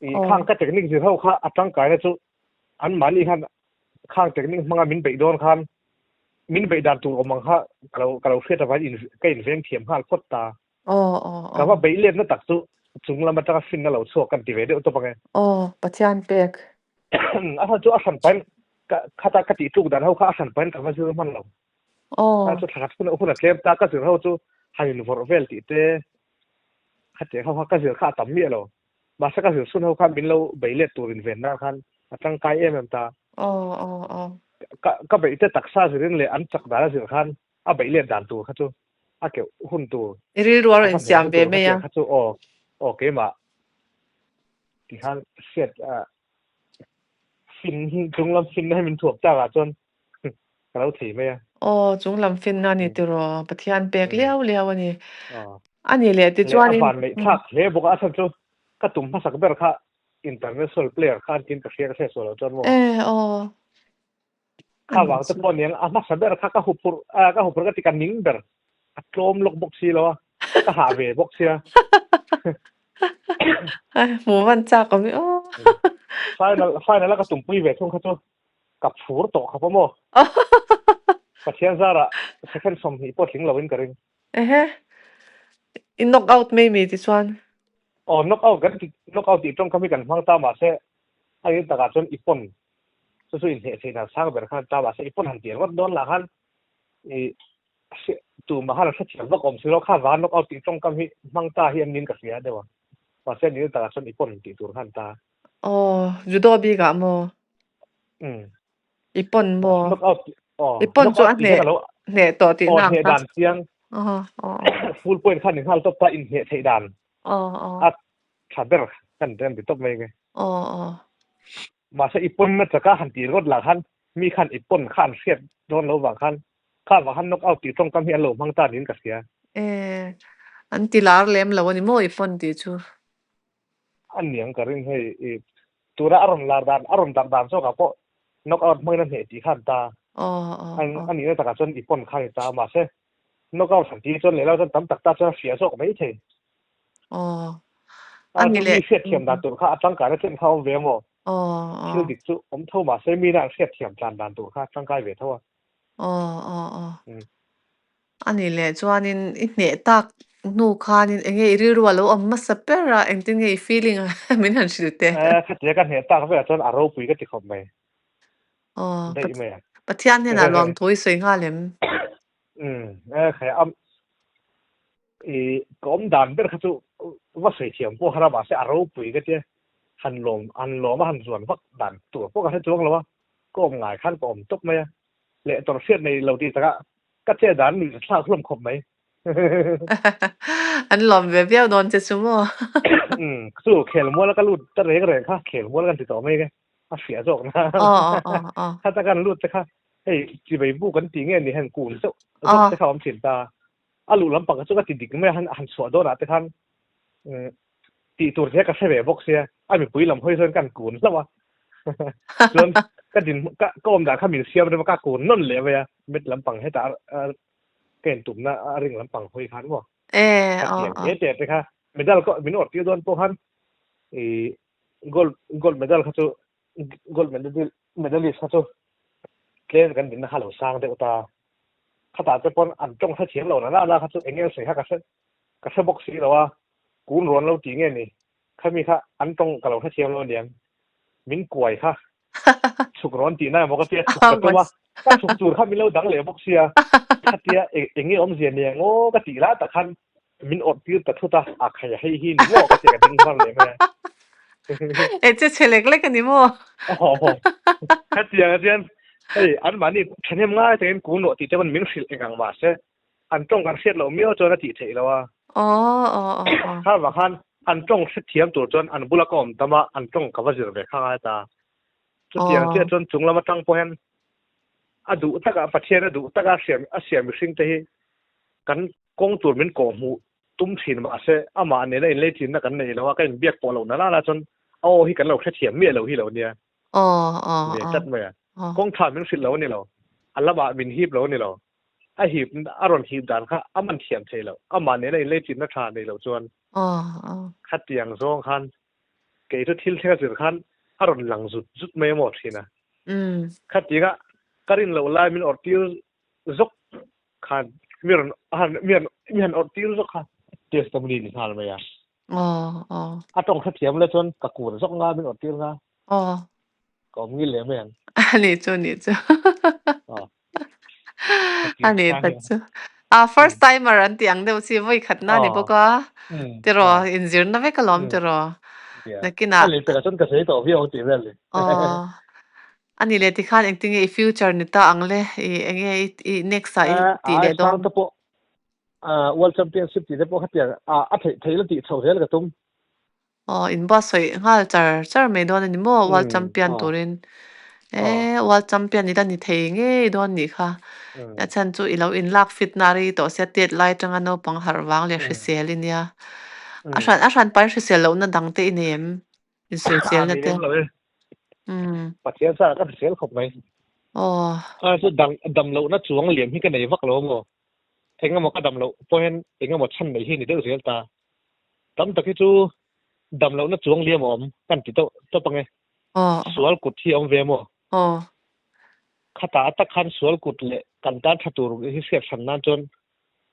I khang ka technique zir ho kha a tangkaina chu anmahni khan khang technique hmanga min beih dawn khan min beih dan tur awm ang kha ka lo ka lo hriat avangin in ka inveng thiam nghal phawt ta. Ka va beih letna tak chu chung lam atanga finna lo chhuak kan ti ve deuh tawp ang e. Aw, Pathian pek. A hran chu a hran pahin ka khata ka tih tluk dan ho kha a hran pahin ka va zir hman lo. A chu thla khat hun hun a tlem ta ka zir ho chu han invawrh vel tih te khatiang ho kha ka zir kha a tam miah lo. Mahse ka zir chhun ho khan min lo bei let tur inven nan khan a tangkai em em ta. Ka ka beih te taksa zirin leh an chak dan a zir khan a beih let dan tur kha chu a keuh hun tur I rilru a a rawn va insiam hmuhna ve tur mai a. khatiang kha chu aw aw keimah ti khan hriat fin chunglam finna hi min thuap tak ah chuan ka lo thei mai a. Aw chunglam finna a ni tiraw Pathian pek liau liau a ni. A ni leh Leh a tichuanin van neih thlak hle bawk a, a chhan chu ka tum hmasak ber kha international player kha an tin ka hria ka hriat sual loh chuan maw. E aw. Kha vang te pawh aniang a hmasa ber kha ka huphurh ka huphurh ka ti ka ning ber a tlawm lawk bawk si lo a ka hah ve bawk sia. Hmuh van chak awm i aw. Final final a ka tumpui ve thung kha chu ka phur tawh khawp a maw. Pathian zarah second 20 pawh tling lo in ka ring. Ehe. I knock out mai mi tichuan. Aw knock out kan ti knock out tih tawngkam hi kan hmang ta mahse a in takah chuan i pawn chu chu inhneh theih dan sang ber khan ta mahse i pawn han tir ngawt dawn lah khan i tumah khan a hrethiam vak awm si lo kha van knock out tih tawngkam hi hmang ta hi an nin ka hria deuh a mahse ni takah chuan i pawn tih tur khan ta. Aw judo bikah maw? Umm. I pawn maw? Knock out aw I pawn knock chu out a tih hian hneh a lo hneh tawh aw tihna ang hneh kha. dan chiang Aw aw. Full point khan inghal tawp ta inhneh theih dan Aw aw. a tha ber kan rem ti tawp mai nge. Aw aw. Mahse i pawn na chaka han tih ringawt lah khan mi khan i pawn kha an hriat dawn lo vang khan kha vang khan knock out tih tawngkam hi an lo hmang ta niin ka hria. E. An ti lar lem lo a ni maw i phone tih chu? A niang ka ring hei i tuna a rawn lar dan a rawn darh dan zawkah pawh knock out hmangin a hneh tih kha an ta. A nihna takah chuan i phone kha a ni ta mahse knock out han tih chuan lehlam chuan tam tak ta chuan a hria zawk mai thei. A ni leh. Mi hriatthiam dan tur kha a tangkaina chen kha a awm ve a maw? Thil dik chu awm tho mahse mina an hriatthiam tlan dan tur kha a tangkai ve tho a. A ni leh chuanin i hneh tak hnu khanin eng nge i rilru a lo awm hmasa ber a, engtin nge i feeling min han hrilh teh? Khatia ka hneh tak velah chuan a ropui ka ti khawp mai. Daih mai a. Pathian hnenah lawmthu i sawi nghal em? Khaia i ka awm dan ber kha chu va sawi thiam pawh har a mahse a ropui ka tia han lawm han lawm a han zuan vak dan tur pawh ka hre chuang lo a, ka awm ngai khan ka awm tawp mai a, leh tawrh hriat nei lo tih takah Ka che dan nuih thlak hlawm khawp mai. An lawm ve viau dawn che chu maw? Umm, chu khelmual a ka lut ta reng reng kha, khelmual kan ti tawh mai ke, a hriah zawk na. Khata kan lut te kha, hei chivei bu kan ti nge ni han kun zeuh zawk te kha awm thin ta. A luh lampang kha chu ka ti dik mai a, han chhuah dawnah te khan tih tur che ka hre ve bawk sia, a mipui lam hawi chuan kan kun hlauh a. Chuan ka din ka ka awm dan kha min siam rem a, ka kun nawn leh mai a, met lampang hetah ka intumna a ring lampang hawi khan maw. Ka tiang te te te kha medal pawh min awrh tir dawn pawh khan ih gold gold medal kha chu gold medal medalist kha chu tlem kan dinna kha lo sang deuh ta. Khatah te pawn an tawng hrethiam lo na na kha chu eng nge sawi kha ka hre ka hre bawk si lo a. Kun ruan lo ti nge ni? Khami kha an tawng ka lo hrethiam lo aniang. Min kuai kha chhuk rawn tih na emaw ka tia chhuk ka tum a, ka chhuk tur kha min lo dang leh bawk sia. Khatia eng nge awmzia ni ang aw ka tih lai tak khan min awrh tir ta thut a, a khai a hei hi ni maw ka tia ka ding var leh mai a. E che chhe lek lek a ni maw? Khatiang ah chuan hei anmahni thahnem ngai takin kun rawh tih te pawn min hrilh eng ang mahse An tawng kan hriat loh miau chuan a tih theih lo a. Kha vang khan an tawng hrethiam tur chuan an bula ka awm tam a, an tawng ka va zir ve kha ngai ta. Chutiang chiah chuan chung lam atang pawh hian a duh taka Pathian a duh taka a siam mihring te hi kan kawng tur min kawh hmuh tum thin mahse amah nena inleichinna kan nei lo a, ka inbiak pawh loh na lana chuan a aw hi kan lo hrethiam miah lo hi lo nia. Ve tlat mai a. Kawng tha min hrilh lo a ni lo, a lamah min hip lo a ni lo. A hip a rawn hip dan kha a man thiam thei lo. Amah nena inleichinna tha nei lo chuan khatiang zawng khan kei chu thil thleng a zir khan a rawn lang zut zut mai emaw thin a. Khatianga ka rin loh lai min awrh tir zawk khan mi rawn mi han mi han awrh tir zawk kha testimony ni nghal mai a. A tawng hrethiam le chuan ka kun zawk nga min awrh tir nga. Ka awm ngil leh mai ang. A nih chu, nih chu. A nih tak chu. A first timer an tih ang deuh chi vawi khat na ni bawk a. Tiraw, inzirna vek alawm tiraw. Nakinah. A leh pekah chuan ka sawi tawh viau ang tih vel ni. A nih leh tikhan engtin nge i future ni ta ang le? I eng nge i next ah i tih leh dawn? Sang te pawh World Championship tih te pawh khatiang a theih theih la tih chho zel ka tum. Aw, in buatsaih nghal char char mai dawn a ni maw World Champion turin. E, World Champion i la ni thei ngei dawn nih kha. A chhan chu i lo in lak fit na rei tawh sia tet lai atanga naupang harh vang leh hrisel i nia. A hran a hran pain hrisel lohna dang te i nei em? Insawiselna te. Pathian sa ka hrisel khawp mai. Aw. A chu dang dam lohna chuang liam hi ka nei vak lo maw. Engemaw ka dam loh pawh hian engemaw chhan nei hi ni deuh zel ta. Tam tak hi chu dam lohna chuang liam a awm kan ti tawp tawp ange. Sual kut hi a awm ve maw? Khata a tak khan sual kut leh kan tan tha tur hi hriat hran nan chuan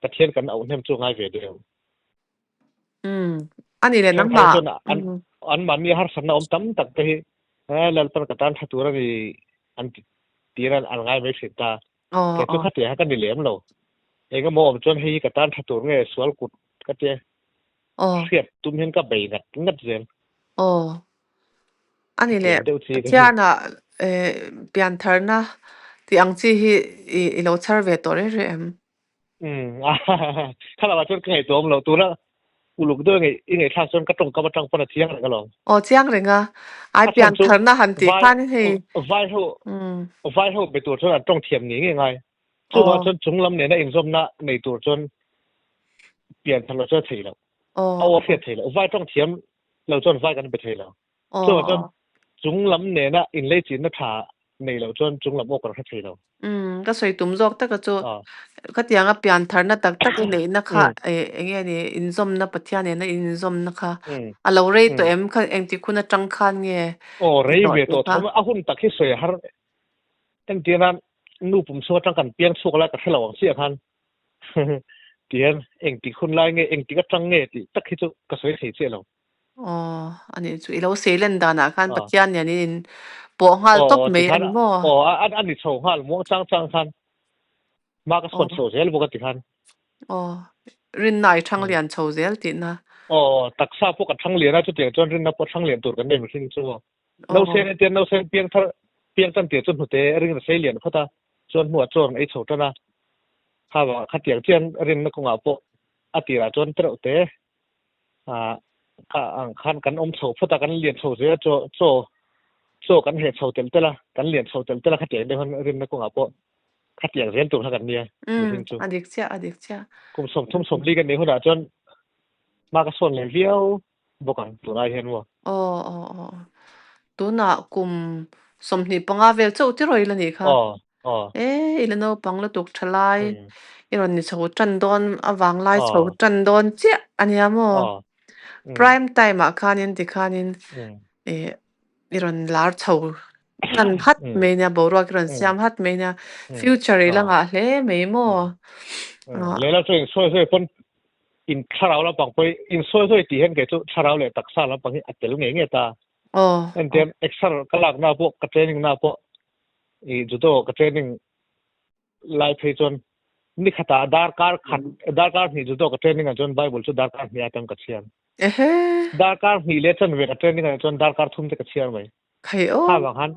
Pathian kan auh hnem chu a ngai ve deuh. A ni leh nangmah. Chuan an an mahni harsatna awm tam tak te hi Lalpan ka tan tha tur a ni an ti tir an ngai mai thin ta. Kei chu khatiang kha ka ni lem lo. Engemaw awm chuan hei hi ka tan tha tur nge sual kut ka tia hriat tum hian ka bei ngat ngat zel. Aw. A ni leh Pathianah piantharna tih ang chi hi i lo chhar ve tawh reng reng em? Umm kha lamah chuan ka ngaihtuah awm lo tuna uluk deuh i ngaihthlak chuan ka tawngkam atang pawn a chiang reng alawm. Aw chiang reng a, ai pian tharna han tih khan hei. Vai ho vai ho be tur chuan an tawng thiam ngei ngei ngai. Chuvang chuan chung lam nena inzawmna nei tur chuan Pian thar lo chuan a theih loh. A aw a hriat theih loh. Vai tawng thiam lo chuan vai kan be thei lo. Chuvang chuan chung lam nena inleichinna tha nei lo chuan chung lam aw kan hre thei lo. Umm, ka sawi tum zawk taka chu khatianga pian tharna tak tak i neihna kha eng nge ni inzawmna Pathian nena inzawmna kha a lo rei tawh em? Kha engtik hun atang khan nge Aw, rei ve tawh tho a hun tak hi sawi a har entir nan nu pum chhung atang kan piang chhuak lai ka hre lo ang chiah khan tihian engtik hun lai nge engtik atang nge tih tak hi chu ka sawi thei chiah lo. Aw, a nih chu i lo sei len danah khan Pathian nen in pawh nghal tawp mai a ni maw? Aw, a ni chho nghal muang chang chang khan hma ka sawn chho zel bawk a ti khan. Aw, rinna i thang lian chho zel tihna. Aw, taksa pawh ka thang lian a, chutiang chuan rinna pawh thang lian tur kan nei mihring chu maw. Nausen entian nausen piang thar piang tan tir chu hnute ring a sei lian phawt a, chuan hnuah chaw rawn ei chho tan a. Kha vangah khatiang chian rinna kawngah pawh a tirah chuan tereuh te ang khan kan awm chho phawt a, kan lian chho zel a, chaw chaw chaw kan heh chho telh telh a, kan lian chho telh telh a, khatiang deuh khan rinna kawngah pawh khatiang zel tur kha kan nia mihring chu. A dik chiah, a dik chiah. Kum 30 40 kan nih hunah chuan hma ka sawn leh viau bawk ang tunah hian maw. Aw aw aw tunah kum 25 vel chauh tiraw ila nih kha. Aw aw. E ila naupang lutuk tha lai i rawn ni chho tan dawn avang lai chho tan dawn chiah a nia maw. Prime time ah khanin tikhanin i i rawn lar chho tan hat mai nia boruak i rawn siam hat mai nia future ila ngah hle mai maw. Lehlam chu insawi sawi pawn in thlarau lampang pawh hi insawi sawi tih hian kei chu thlarau leh taksa lampang hi a tel ngei ngei ta. Engtiang exer ka lakna pawh ka training na pawh i judo ka training lai phei chuan ni khatah darkar khat darkar hnih judo ka training ah chuan bible chu darkar hnih atang ka chhiar. Darkar hnih leh chanve ka training ah chuan darkar thum te ka chhiar mai. Khai aw. Kha vang han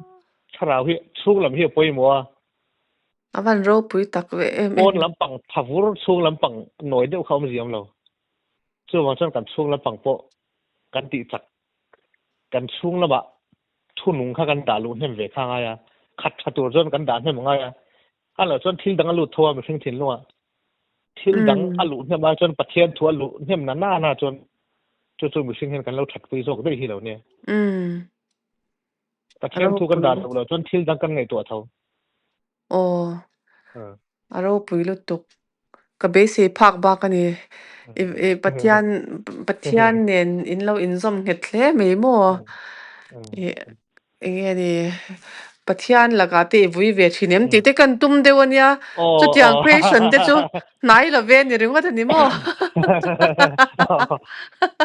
thlarau hi chhung lam hi a pawimawh a. A van ropui tak ve em em. Pawn lampang thavur chhung lampang nawi deuh kha awm ziam lo. Chuvang chuan kan chhung lampang pawh kan tih chak kan chhung lamah thunung kha kan dah luh hnem ve kha ngai a, khat tha tur chuan kan dah hnem ngai a. A loh chuan thil dang a lut tho a mihring thinlungah. Thil dang a luh hnem ai chuan Pathian thu a luh hnem na na na chuan chu chu mihring hian kan lo that pui zawk daih hi lo nia. Pathian thu kan dah loh loh chuan thil dang kan ngaihtuah tho. Aw, a ropui lutuk. Ka beisei phak bak a ni. I Pathian Pathian nen in lo inzawm nghet hle mai maw? I eng nge ni Pathian lakah te i vui ve thin em tih te kan tum deuh a nia. Chutiang question te chu hnai lo ve ni ringawt a ni maw?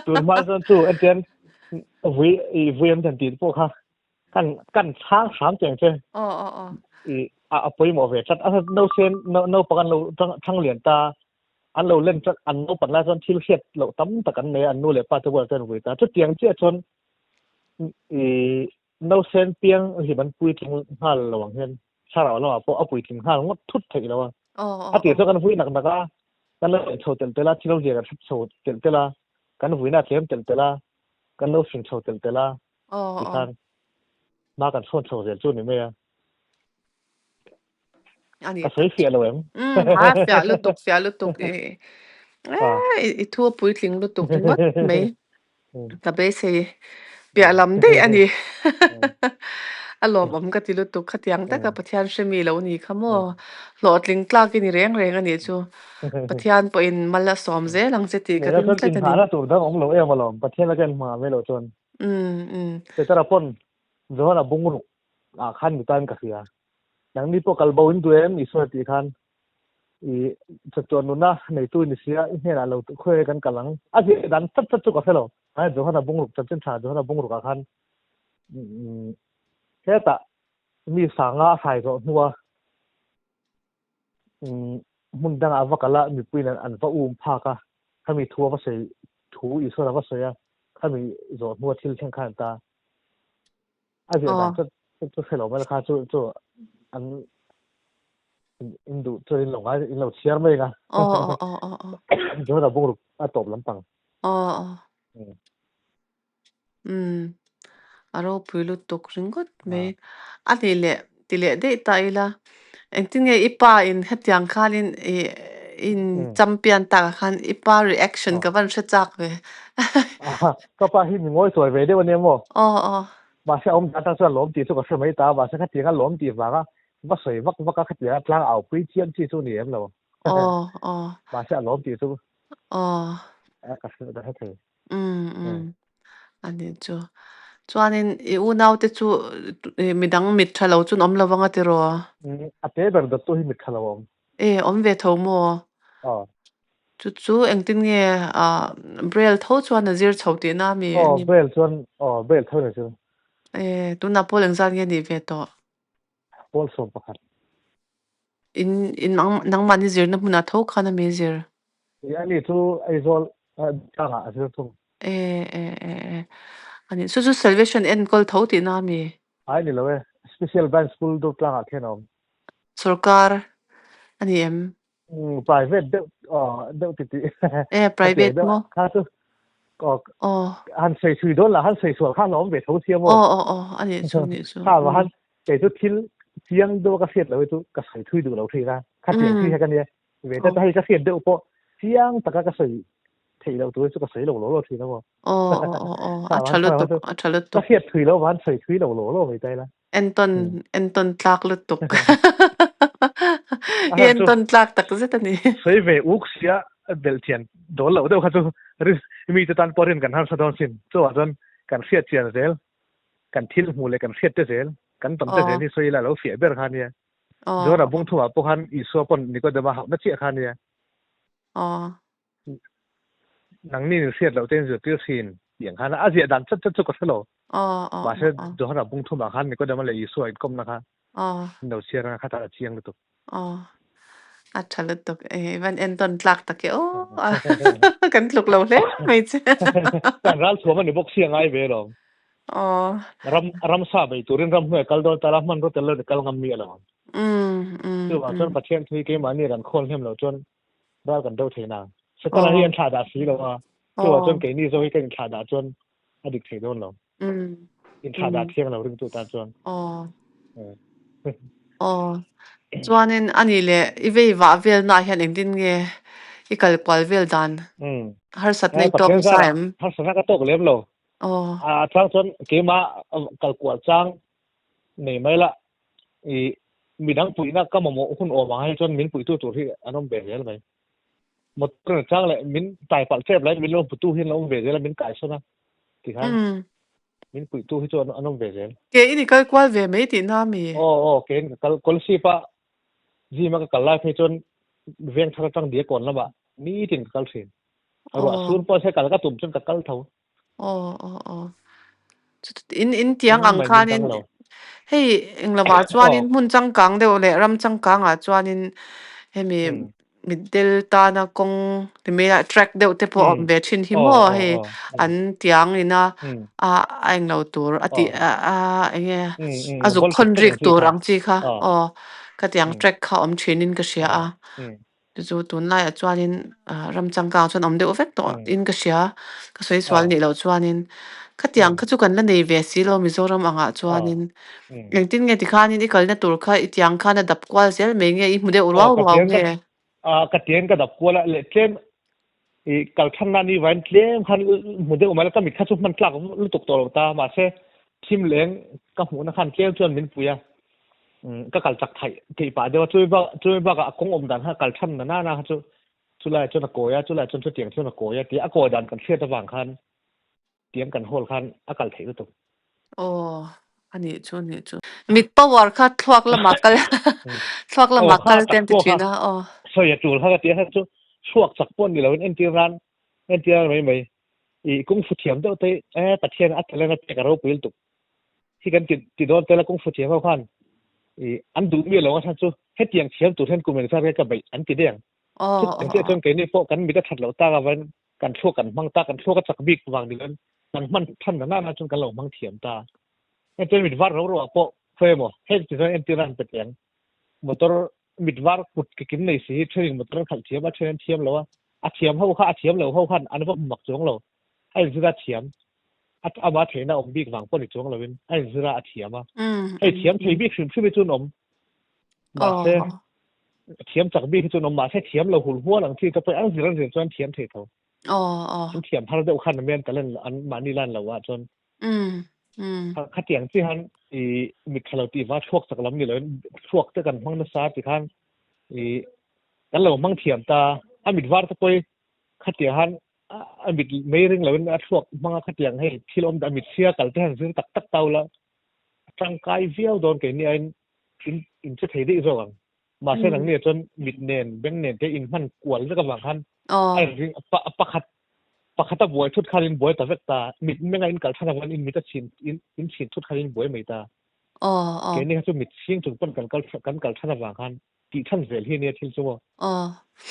Tun hma chuan chu entian vui i vui em tih pawh kha kan kan chhang hram tiang che. Aw aw aw. I a pawimawh ve tlat. A nausen naupang an lo thang lian ta an lo len tlat an naupan lai chuan thil hriat loh tam tak an nei a an nu leh pa te bulah chuan vui ta. Chutiang chiah chuan i nausen piang hlim an puitling nghal lo ang hian thlarau lamah pawh a puitling nghal ngawt thut theih lo a. A tir chu kan vui nak nak a, kan lo en chho telh telh a, thil lo zia kan hre chho telh telh a, kan vuina a tlem telh telh a, kan lo hring chho telh telh a tikhan hma kan chhawn chho zel chu a ni mai a. Ka sawi fiah lo em? A fiah lutuk, fiah lutuk. I thu a puitling lutuk ringawt mai. Ka beisei piah lam daih a ni. A lawmawm ka ti lutuk. Khatiang taka Pathian hremi lo ni kha maw? Hlawhtling tlak i ni reng reng a nih chu. Pathian pawhin mal a sawm zel ang che tih ka ring tlat a ni. Inhahna tur dang awm lo em alawm. Pathian laka inhmang mai loh chuan. Petera pawn Johana bungruk ah khan mi tan ka hria. Nangni pawh kal bo in duh em Isua tih khan i chatuan nuna neitu ni sia i hnenah lo khawi kan kal ang. A ziah dan chat chat chu ka hre lo. Ai Johana bungruk chanchin tha Johana bungruk ah khan hetah mi sanga a hrai zawh hnua hmun dangah a va kal a mipuiin an va um phak a khami thu a va sawi thu Isua a va sawi a khami zawh hnua thil thleng khan ta. A ziah dan chu chu hre lo mai kha chu chu an in duh chuan in lo ngai in lo chhiar mai nga. Aw aw aw aw aw. Johana bungruk a tawp lampang. Aw aw. Umm a ropui lutuk ringawt mai. A nih leh ti leh daih ta ila engtin nge i pa in hetiang khanin i In champion takah khan i pa reaction ka van hre chak ve. Ka pa hi mi ngawi chawi ve deuh ania maw? Aw aw. Mahse a awm dan atang chuan lawm tih chu ka hre mai ta, mahse khatianga lawm tih vanga va sawi vak vak a khatianga tlang au pui chiam chi chu ni em lo. Aw aw. Mahse a lawm tih chu Aw. ka hre thei. Um um. Ani chu. Chuanin i unaute chu midang mit tha lo chu an awm lo anga tiraw? A te ber dawttu hi mit tha lo a awm. E, awm ve tho maw? Aw. Chu chu engtin nge Braille tho chuan a zir chho tihna mi? Aw, Braille chuan, aw, Braille tho in a zir. E, tunah pawl engzat nge nih ve tawh? Pawl 11. In, in nangmahni zirna hmunah tho khan a mi zir? E, ani chu Aizawl tlangah a zir thung. E, e, e, e. Ani, chu chu Salvation enkawl tho tihna mi? Ai ni lo e, Special Branch School deuh tlangah khian a awm. Sorkar a ni em? Um, private deuh, aw, deuh ti ti. E, private maw? Kha chu, aw, aw, han sawi thui dawn la, han sawi sual kha hlawm ve tho sia maw? Aw, aw, aw, a nih chu, nih chu. Kha va han, kei chu thil chiang deuh ka hriat lo hi chu ka sawi thui duh lo thin a. Kha tiang thui hi ka nia. Ve ta hei ka hriat deuh pawh chiang taka ka sawi theih loh tur chu ka sawi lo lo lo thin a maw? Aw, aw, aw, aw, a tha lutuk, a tha lutuk. Ka hriat thui lo van sawi thui lo lo lo mai ta ila. Enton enton tlak lutuk. I enton tlak tak zet a ni. Sawi ve uk sia belh thian dawl loh deuh kha chu mi te tan pawh rin kan harsa dawn sin. Chuvah chuan kan hriat chian zel, kan thil hmuh leh kan hriat te zel, kan tam te zel hi sawi ila lo fiah ber kha nia. John-a bung thumah pawh khan Isua pawn Nikodema hauhna chiah kha nia. Nangni in hriat loh te in zirtir thin tih ang khan a ziah dan chat chat chu ka hre lo. Mahse Johana bung thumah khan Nikodema leh Isua inkawmna kha an lo chhiar anga khatah a chiang lutuk. Aw, a tha lutuk e, i van entawn tlak tak e aw, kan tluk lo hle mai che. Kan ral thuam a ni bawk sia ngai ve alawm. Aw. Ram ramsa bei turin ramhnuai kal dawn tala hmanraw tel lo ni kal ngam mi alawm. Chuvang chuan Pathian thu hi keimahni kan khawl hnem loh chuan ral kan do thei nang. Setana hi an thlah dah si lo a, chuvah chuan keini zawk hi kan inthlah dah chuan a dik thei dawn lo. Inthlah dah thiang lo ringtu tan chuan. Aw. Chuanin a nih leh i vei vah velnaah hian engtin nge i kal kual vel dan harsatna i tawk nasa em? Harsatna ka tawk lem lo. A chang chuan keimah kal kual chang nei mai la i midang puihna ka mamawh hun awm ang hi chuan min puihtu tur hi an awm ve zel mai. Motor in chang leh min tai palh tep lai min lo hmutu hi an lo awm ve zel a min kai sawn a tikhan min puihtu hi chu an awm ve zel. Ke in i kal kual ve mai tihna mi? Aw aw ke in ka kal Kolasib a gym a ka kal lai phei chuan veng thar atang Diakawn lamah nitin ka kal thin. Ruah sur pawh se kal ka tum chuan ka kal tho. Aw aw aw. In in tiang ang khanin hei englovah chuanin hmun changkang deuh leh ram changkangah chuanin hemi mitdel tana kawng ti mai a track deuh te pawh a awm ve thin hi maw hei an tiang ina a a englo tur a tih a a enge a zuk khawn rik tur ang chi kha aw khatiang track kha a awm thinin ka hria a. Chu chu tunlaiah chuanin ram changkang chuan awm deuh vek tawh in ka hria, ka sawi sual nih loh chuanin khatiang kha chu kan la nei ve si lo Mizoram angah chuanin engtin nge tikhanin i kalna tur kha i tiang khan a dap kual zel mai nge i hmu deuh ruau ruau nge? Ka tiang ka dap kual a leh tlem i kal than na ni vain tlem khan hmu deuh mai la ka mit kha chu hman tlak lutuk tawh lo ta mahse thim leng ka hmuhna khan tlem chuan min pui a. Ka kal chak theih theih pah deuh a chumi bak chumi bakah a kawng awm dan kha kal than na na na kha chu chulaiah chuan a kawi a chulaiah chuan chutiang chuan a kawi a tih a kawi dan kan hriat avang khan tiang kan hawl khan a kal theih lutuk. Aw a nih chu a nih chu. Mit power kha thluak lamah kal thluak lamah kal te an ti thin a aw. Sawi a tul kha ka ti a chu chhuak chak pawh ni loin entir nan entir nan mai mai i kungfu thiam deuh te e Pathian a talent a pek a ropui lutuk. Hi kan ti ti dawn tel a kungfu thiam ho khan i an duh mi lo a chhan chu hetiang thiam tur hian kum engzat nge ka beih an ti deng. Chutiang chiah chuan keini pawh kan mit a that loh tak avangin kan thluak kan hmang ta, kan thluak a chak bik vang ni loin kan hman than na na chuan kan lo hmang thiam ta. Entir mit var ro ro ah pawh khawi emaw heng ti chuan entir an pe teng. Motor mit var kut ke kim nei si hi thenin motor an khalh thiam a, then an thiam lo a, a thiam ho kha a thiam lo ho khan an va hmu mak chuang lo. A inzir a thiam a ama theihna awm bik vang pawh ni chuang loin a inzir a a thiam a. Hei thiam thei bik hrim hrim hi chu an awm. Mahse Thiam chak bik hi chu an awm mahse thiam lo hul hual ang chi te pawh an zir an zir chuan thiam thei tho. An thiam har deuh khan an talent an mahni lan lo ah chuan. Khatiang chi han i mit tha lo tih va thluak chak lam ni lo in thluak te kan hmang nasa ti khan i kan lo hmang thiam ta a mit var te pawh khatiang han a mit mei ring lo in a thluak hmang a khatiang hei thil awm a mit sia kal te han zir tak tak tau la tangkai viau dawn keini aiin in in che thei daih zawk ang. Mahse nang nia chuan mit nen beng nen te in hman kual vek avang khan a in ring pakhat pakhat a buai thut khan in buai ta vek ta mit menga in kal than avang in mit a chhin in in chhin thut khan in buai mai ta. Keini kha chu mit chhing chung pawn kan kal kan kal than avang khan tih than zel hi ania thil chu maw.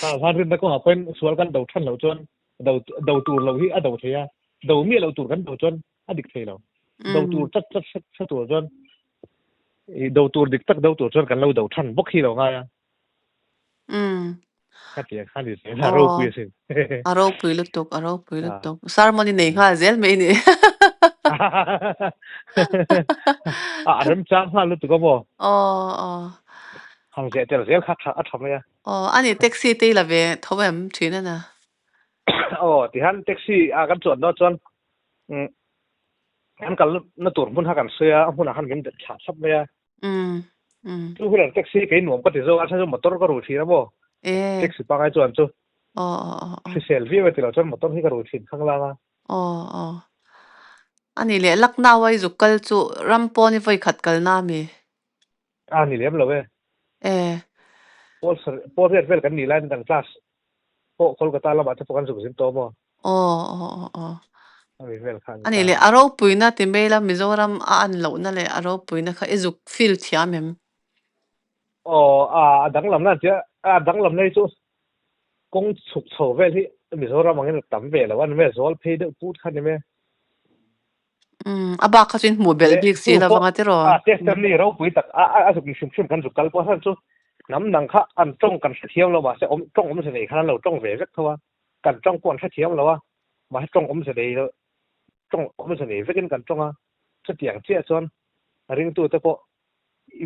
Tah khan rinna kawngah pawhin sual kan do than loh chuan do do tur loh hi a do thei a do miah loh tur kan do chuan a dik thei lo. Do tur chat chat hre tur chuan i do tur dik tak do tur chuan kan lo do than bawk hi lo ngai a. Ka ti khan ni zel a ropui asin. A ropui lutuk, a ropui lutuk. Sermon i nei nghal zel mai ni. A remchang nghal lutuk a maw? Aw, aw. Han zeh tel zel kha a tha mai a. Aw, ani taxi te i la ve tho em thin a na? Aw, tihian taxi a kan chuan dawn chuan Kan kal na tur hmun kha kan sawi a, a hmunah khan min bet thlah thlap mai a. Chu hunah taxi kei nuam ka ti zawk a, chhan chu motor ka ru thin a maw? Taxi pangngai chuan chu hrisel viau e ti lo chuan motor hi ka ru thin khang lang a. Aw aw. A nih leh Lucknow a i zuk kal chu ram pawn i vawi khat kalna a mi? A ni lem lo e. Pawl pawl riat vel kan nih laiin kan class pawh Kolkata lamah te pawh kan zuk zin tawh maw? Aw aw aw aw. Ami vel kha ani ta. Ani leh a ropuina ti mai la Mizoram a an lohna leh a ropuina kha i zuk feel thiam em? Aw a a danglam na tia a danglam na hi chu kawng chhuk chho vel hi Mizoram angin a tam ve lo a ni mai a zawl phei deuh put kha ni mai. Umm a bak kha chu in hmuh belh Leh bik chu si lo pawh vanga tiraw? a tester ni ropui tak a a zuk hrim hrim kan zuk kal pawh hian chu hnam dang kha an tawng kan hrethiam lo mahse awm tawng awmze nei khan an lo tawng ve vek tho a kan tawng pawh an hrethiam lo a mahse tawng awmze nei lo tawng awmze nei vekin kan tawng a chutiang chiah chuan ringtute pawh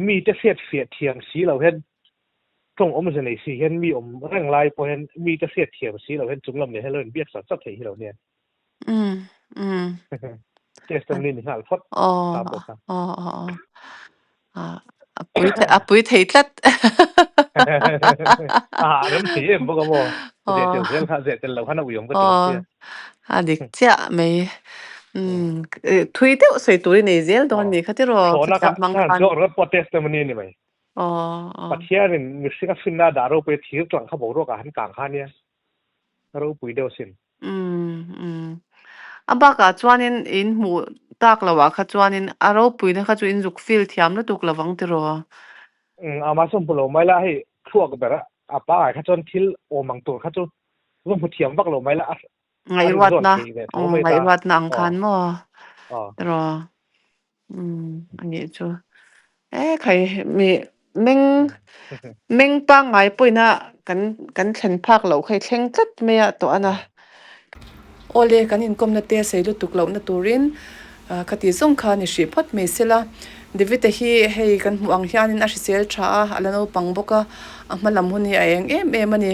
mite hriat fiah thiam si lo hian tawng awmze nei si hian mi awm reng lai pawh hian mite hriat thiam si lo hian chunglam nen hian lo inbiak chat chat thei hi lo nia. Testimony ni nghal phawt ta pawh kha. A pui a pui thei tlat. A rem thei em bawk a maw. Zeh tel zel kha zeh tel lo khan a uiawm ka ti bawk sia. A dik chiah mai. Thui deuh sawi tur i nei zel dawn ni kha tiraw Thlawhna kha khan chuak ringawt pawh testimony a ni mai. Pathianin mihring a finna a dah ropui a thir tlang kha boruak ah han kang kha nia. Ropui deuh sin. Umm umm. A bakah chuanin in hmuh tak loh ah kha chuanin a ropuina kha chu in zuk feel thiam lutuk lovang tiraw? Umm a mahse hmu lo mai la hei thluak ber a a pangai kha chuan thil awm ang tur kha chu va hmu thiam vak lo mai la a a rin zawn Ngaihruatna thei ve tho mai ta. Ngaihruatna ang Aw khan maw aw. tiraw? Umm a nih chu. E khai mi meng meng pangngai pawhina kan kan thlen phak loh kha i thleng tlat mai a tawh a na. Awle kan inkawmna te sei lutuk lohna turin khati zawng kha ni hrih phawt mai sela. David-a hi hei kan hmuh ang hianin a hrisel tha a, a la naupang bawk a, a hma lam hun hi a eng em em a ni.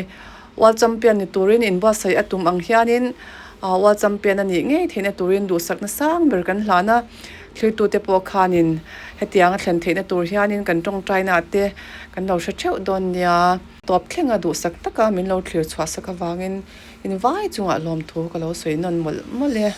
World Champion ni turin inbuatsaih a tum ang hianin World Champion a nih ngei theihna turin duhsakna sang ber kan hlan a, thlirtute pawh khanin hetiang a thlen theihna tur hianin kan tawngtaina ah te kan lo hre theuh dawn nia. Tawp thlenga duhsak taka min lo thlir chhuah sak avangin invai chungah lawmthu ka lo sawi nawn mawlh mawlh e.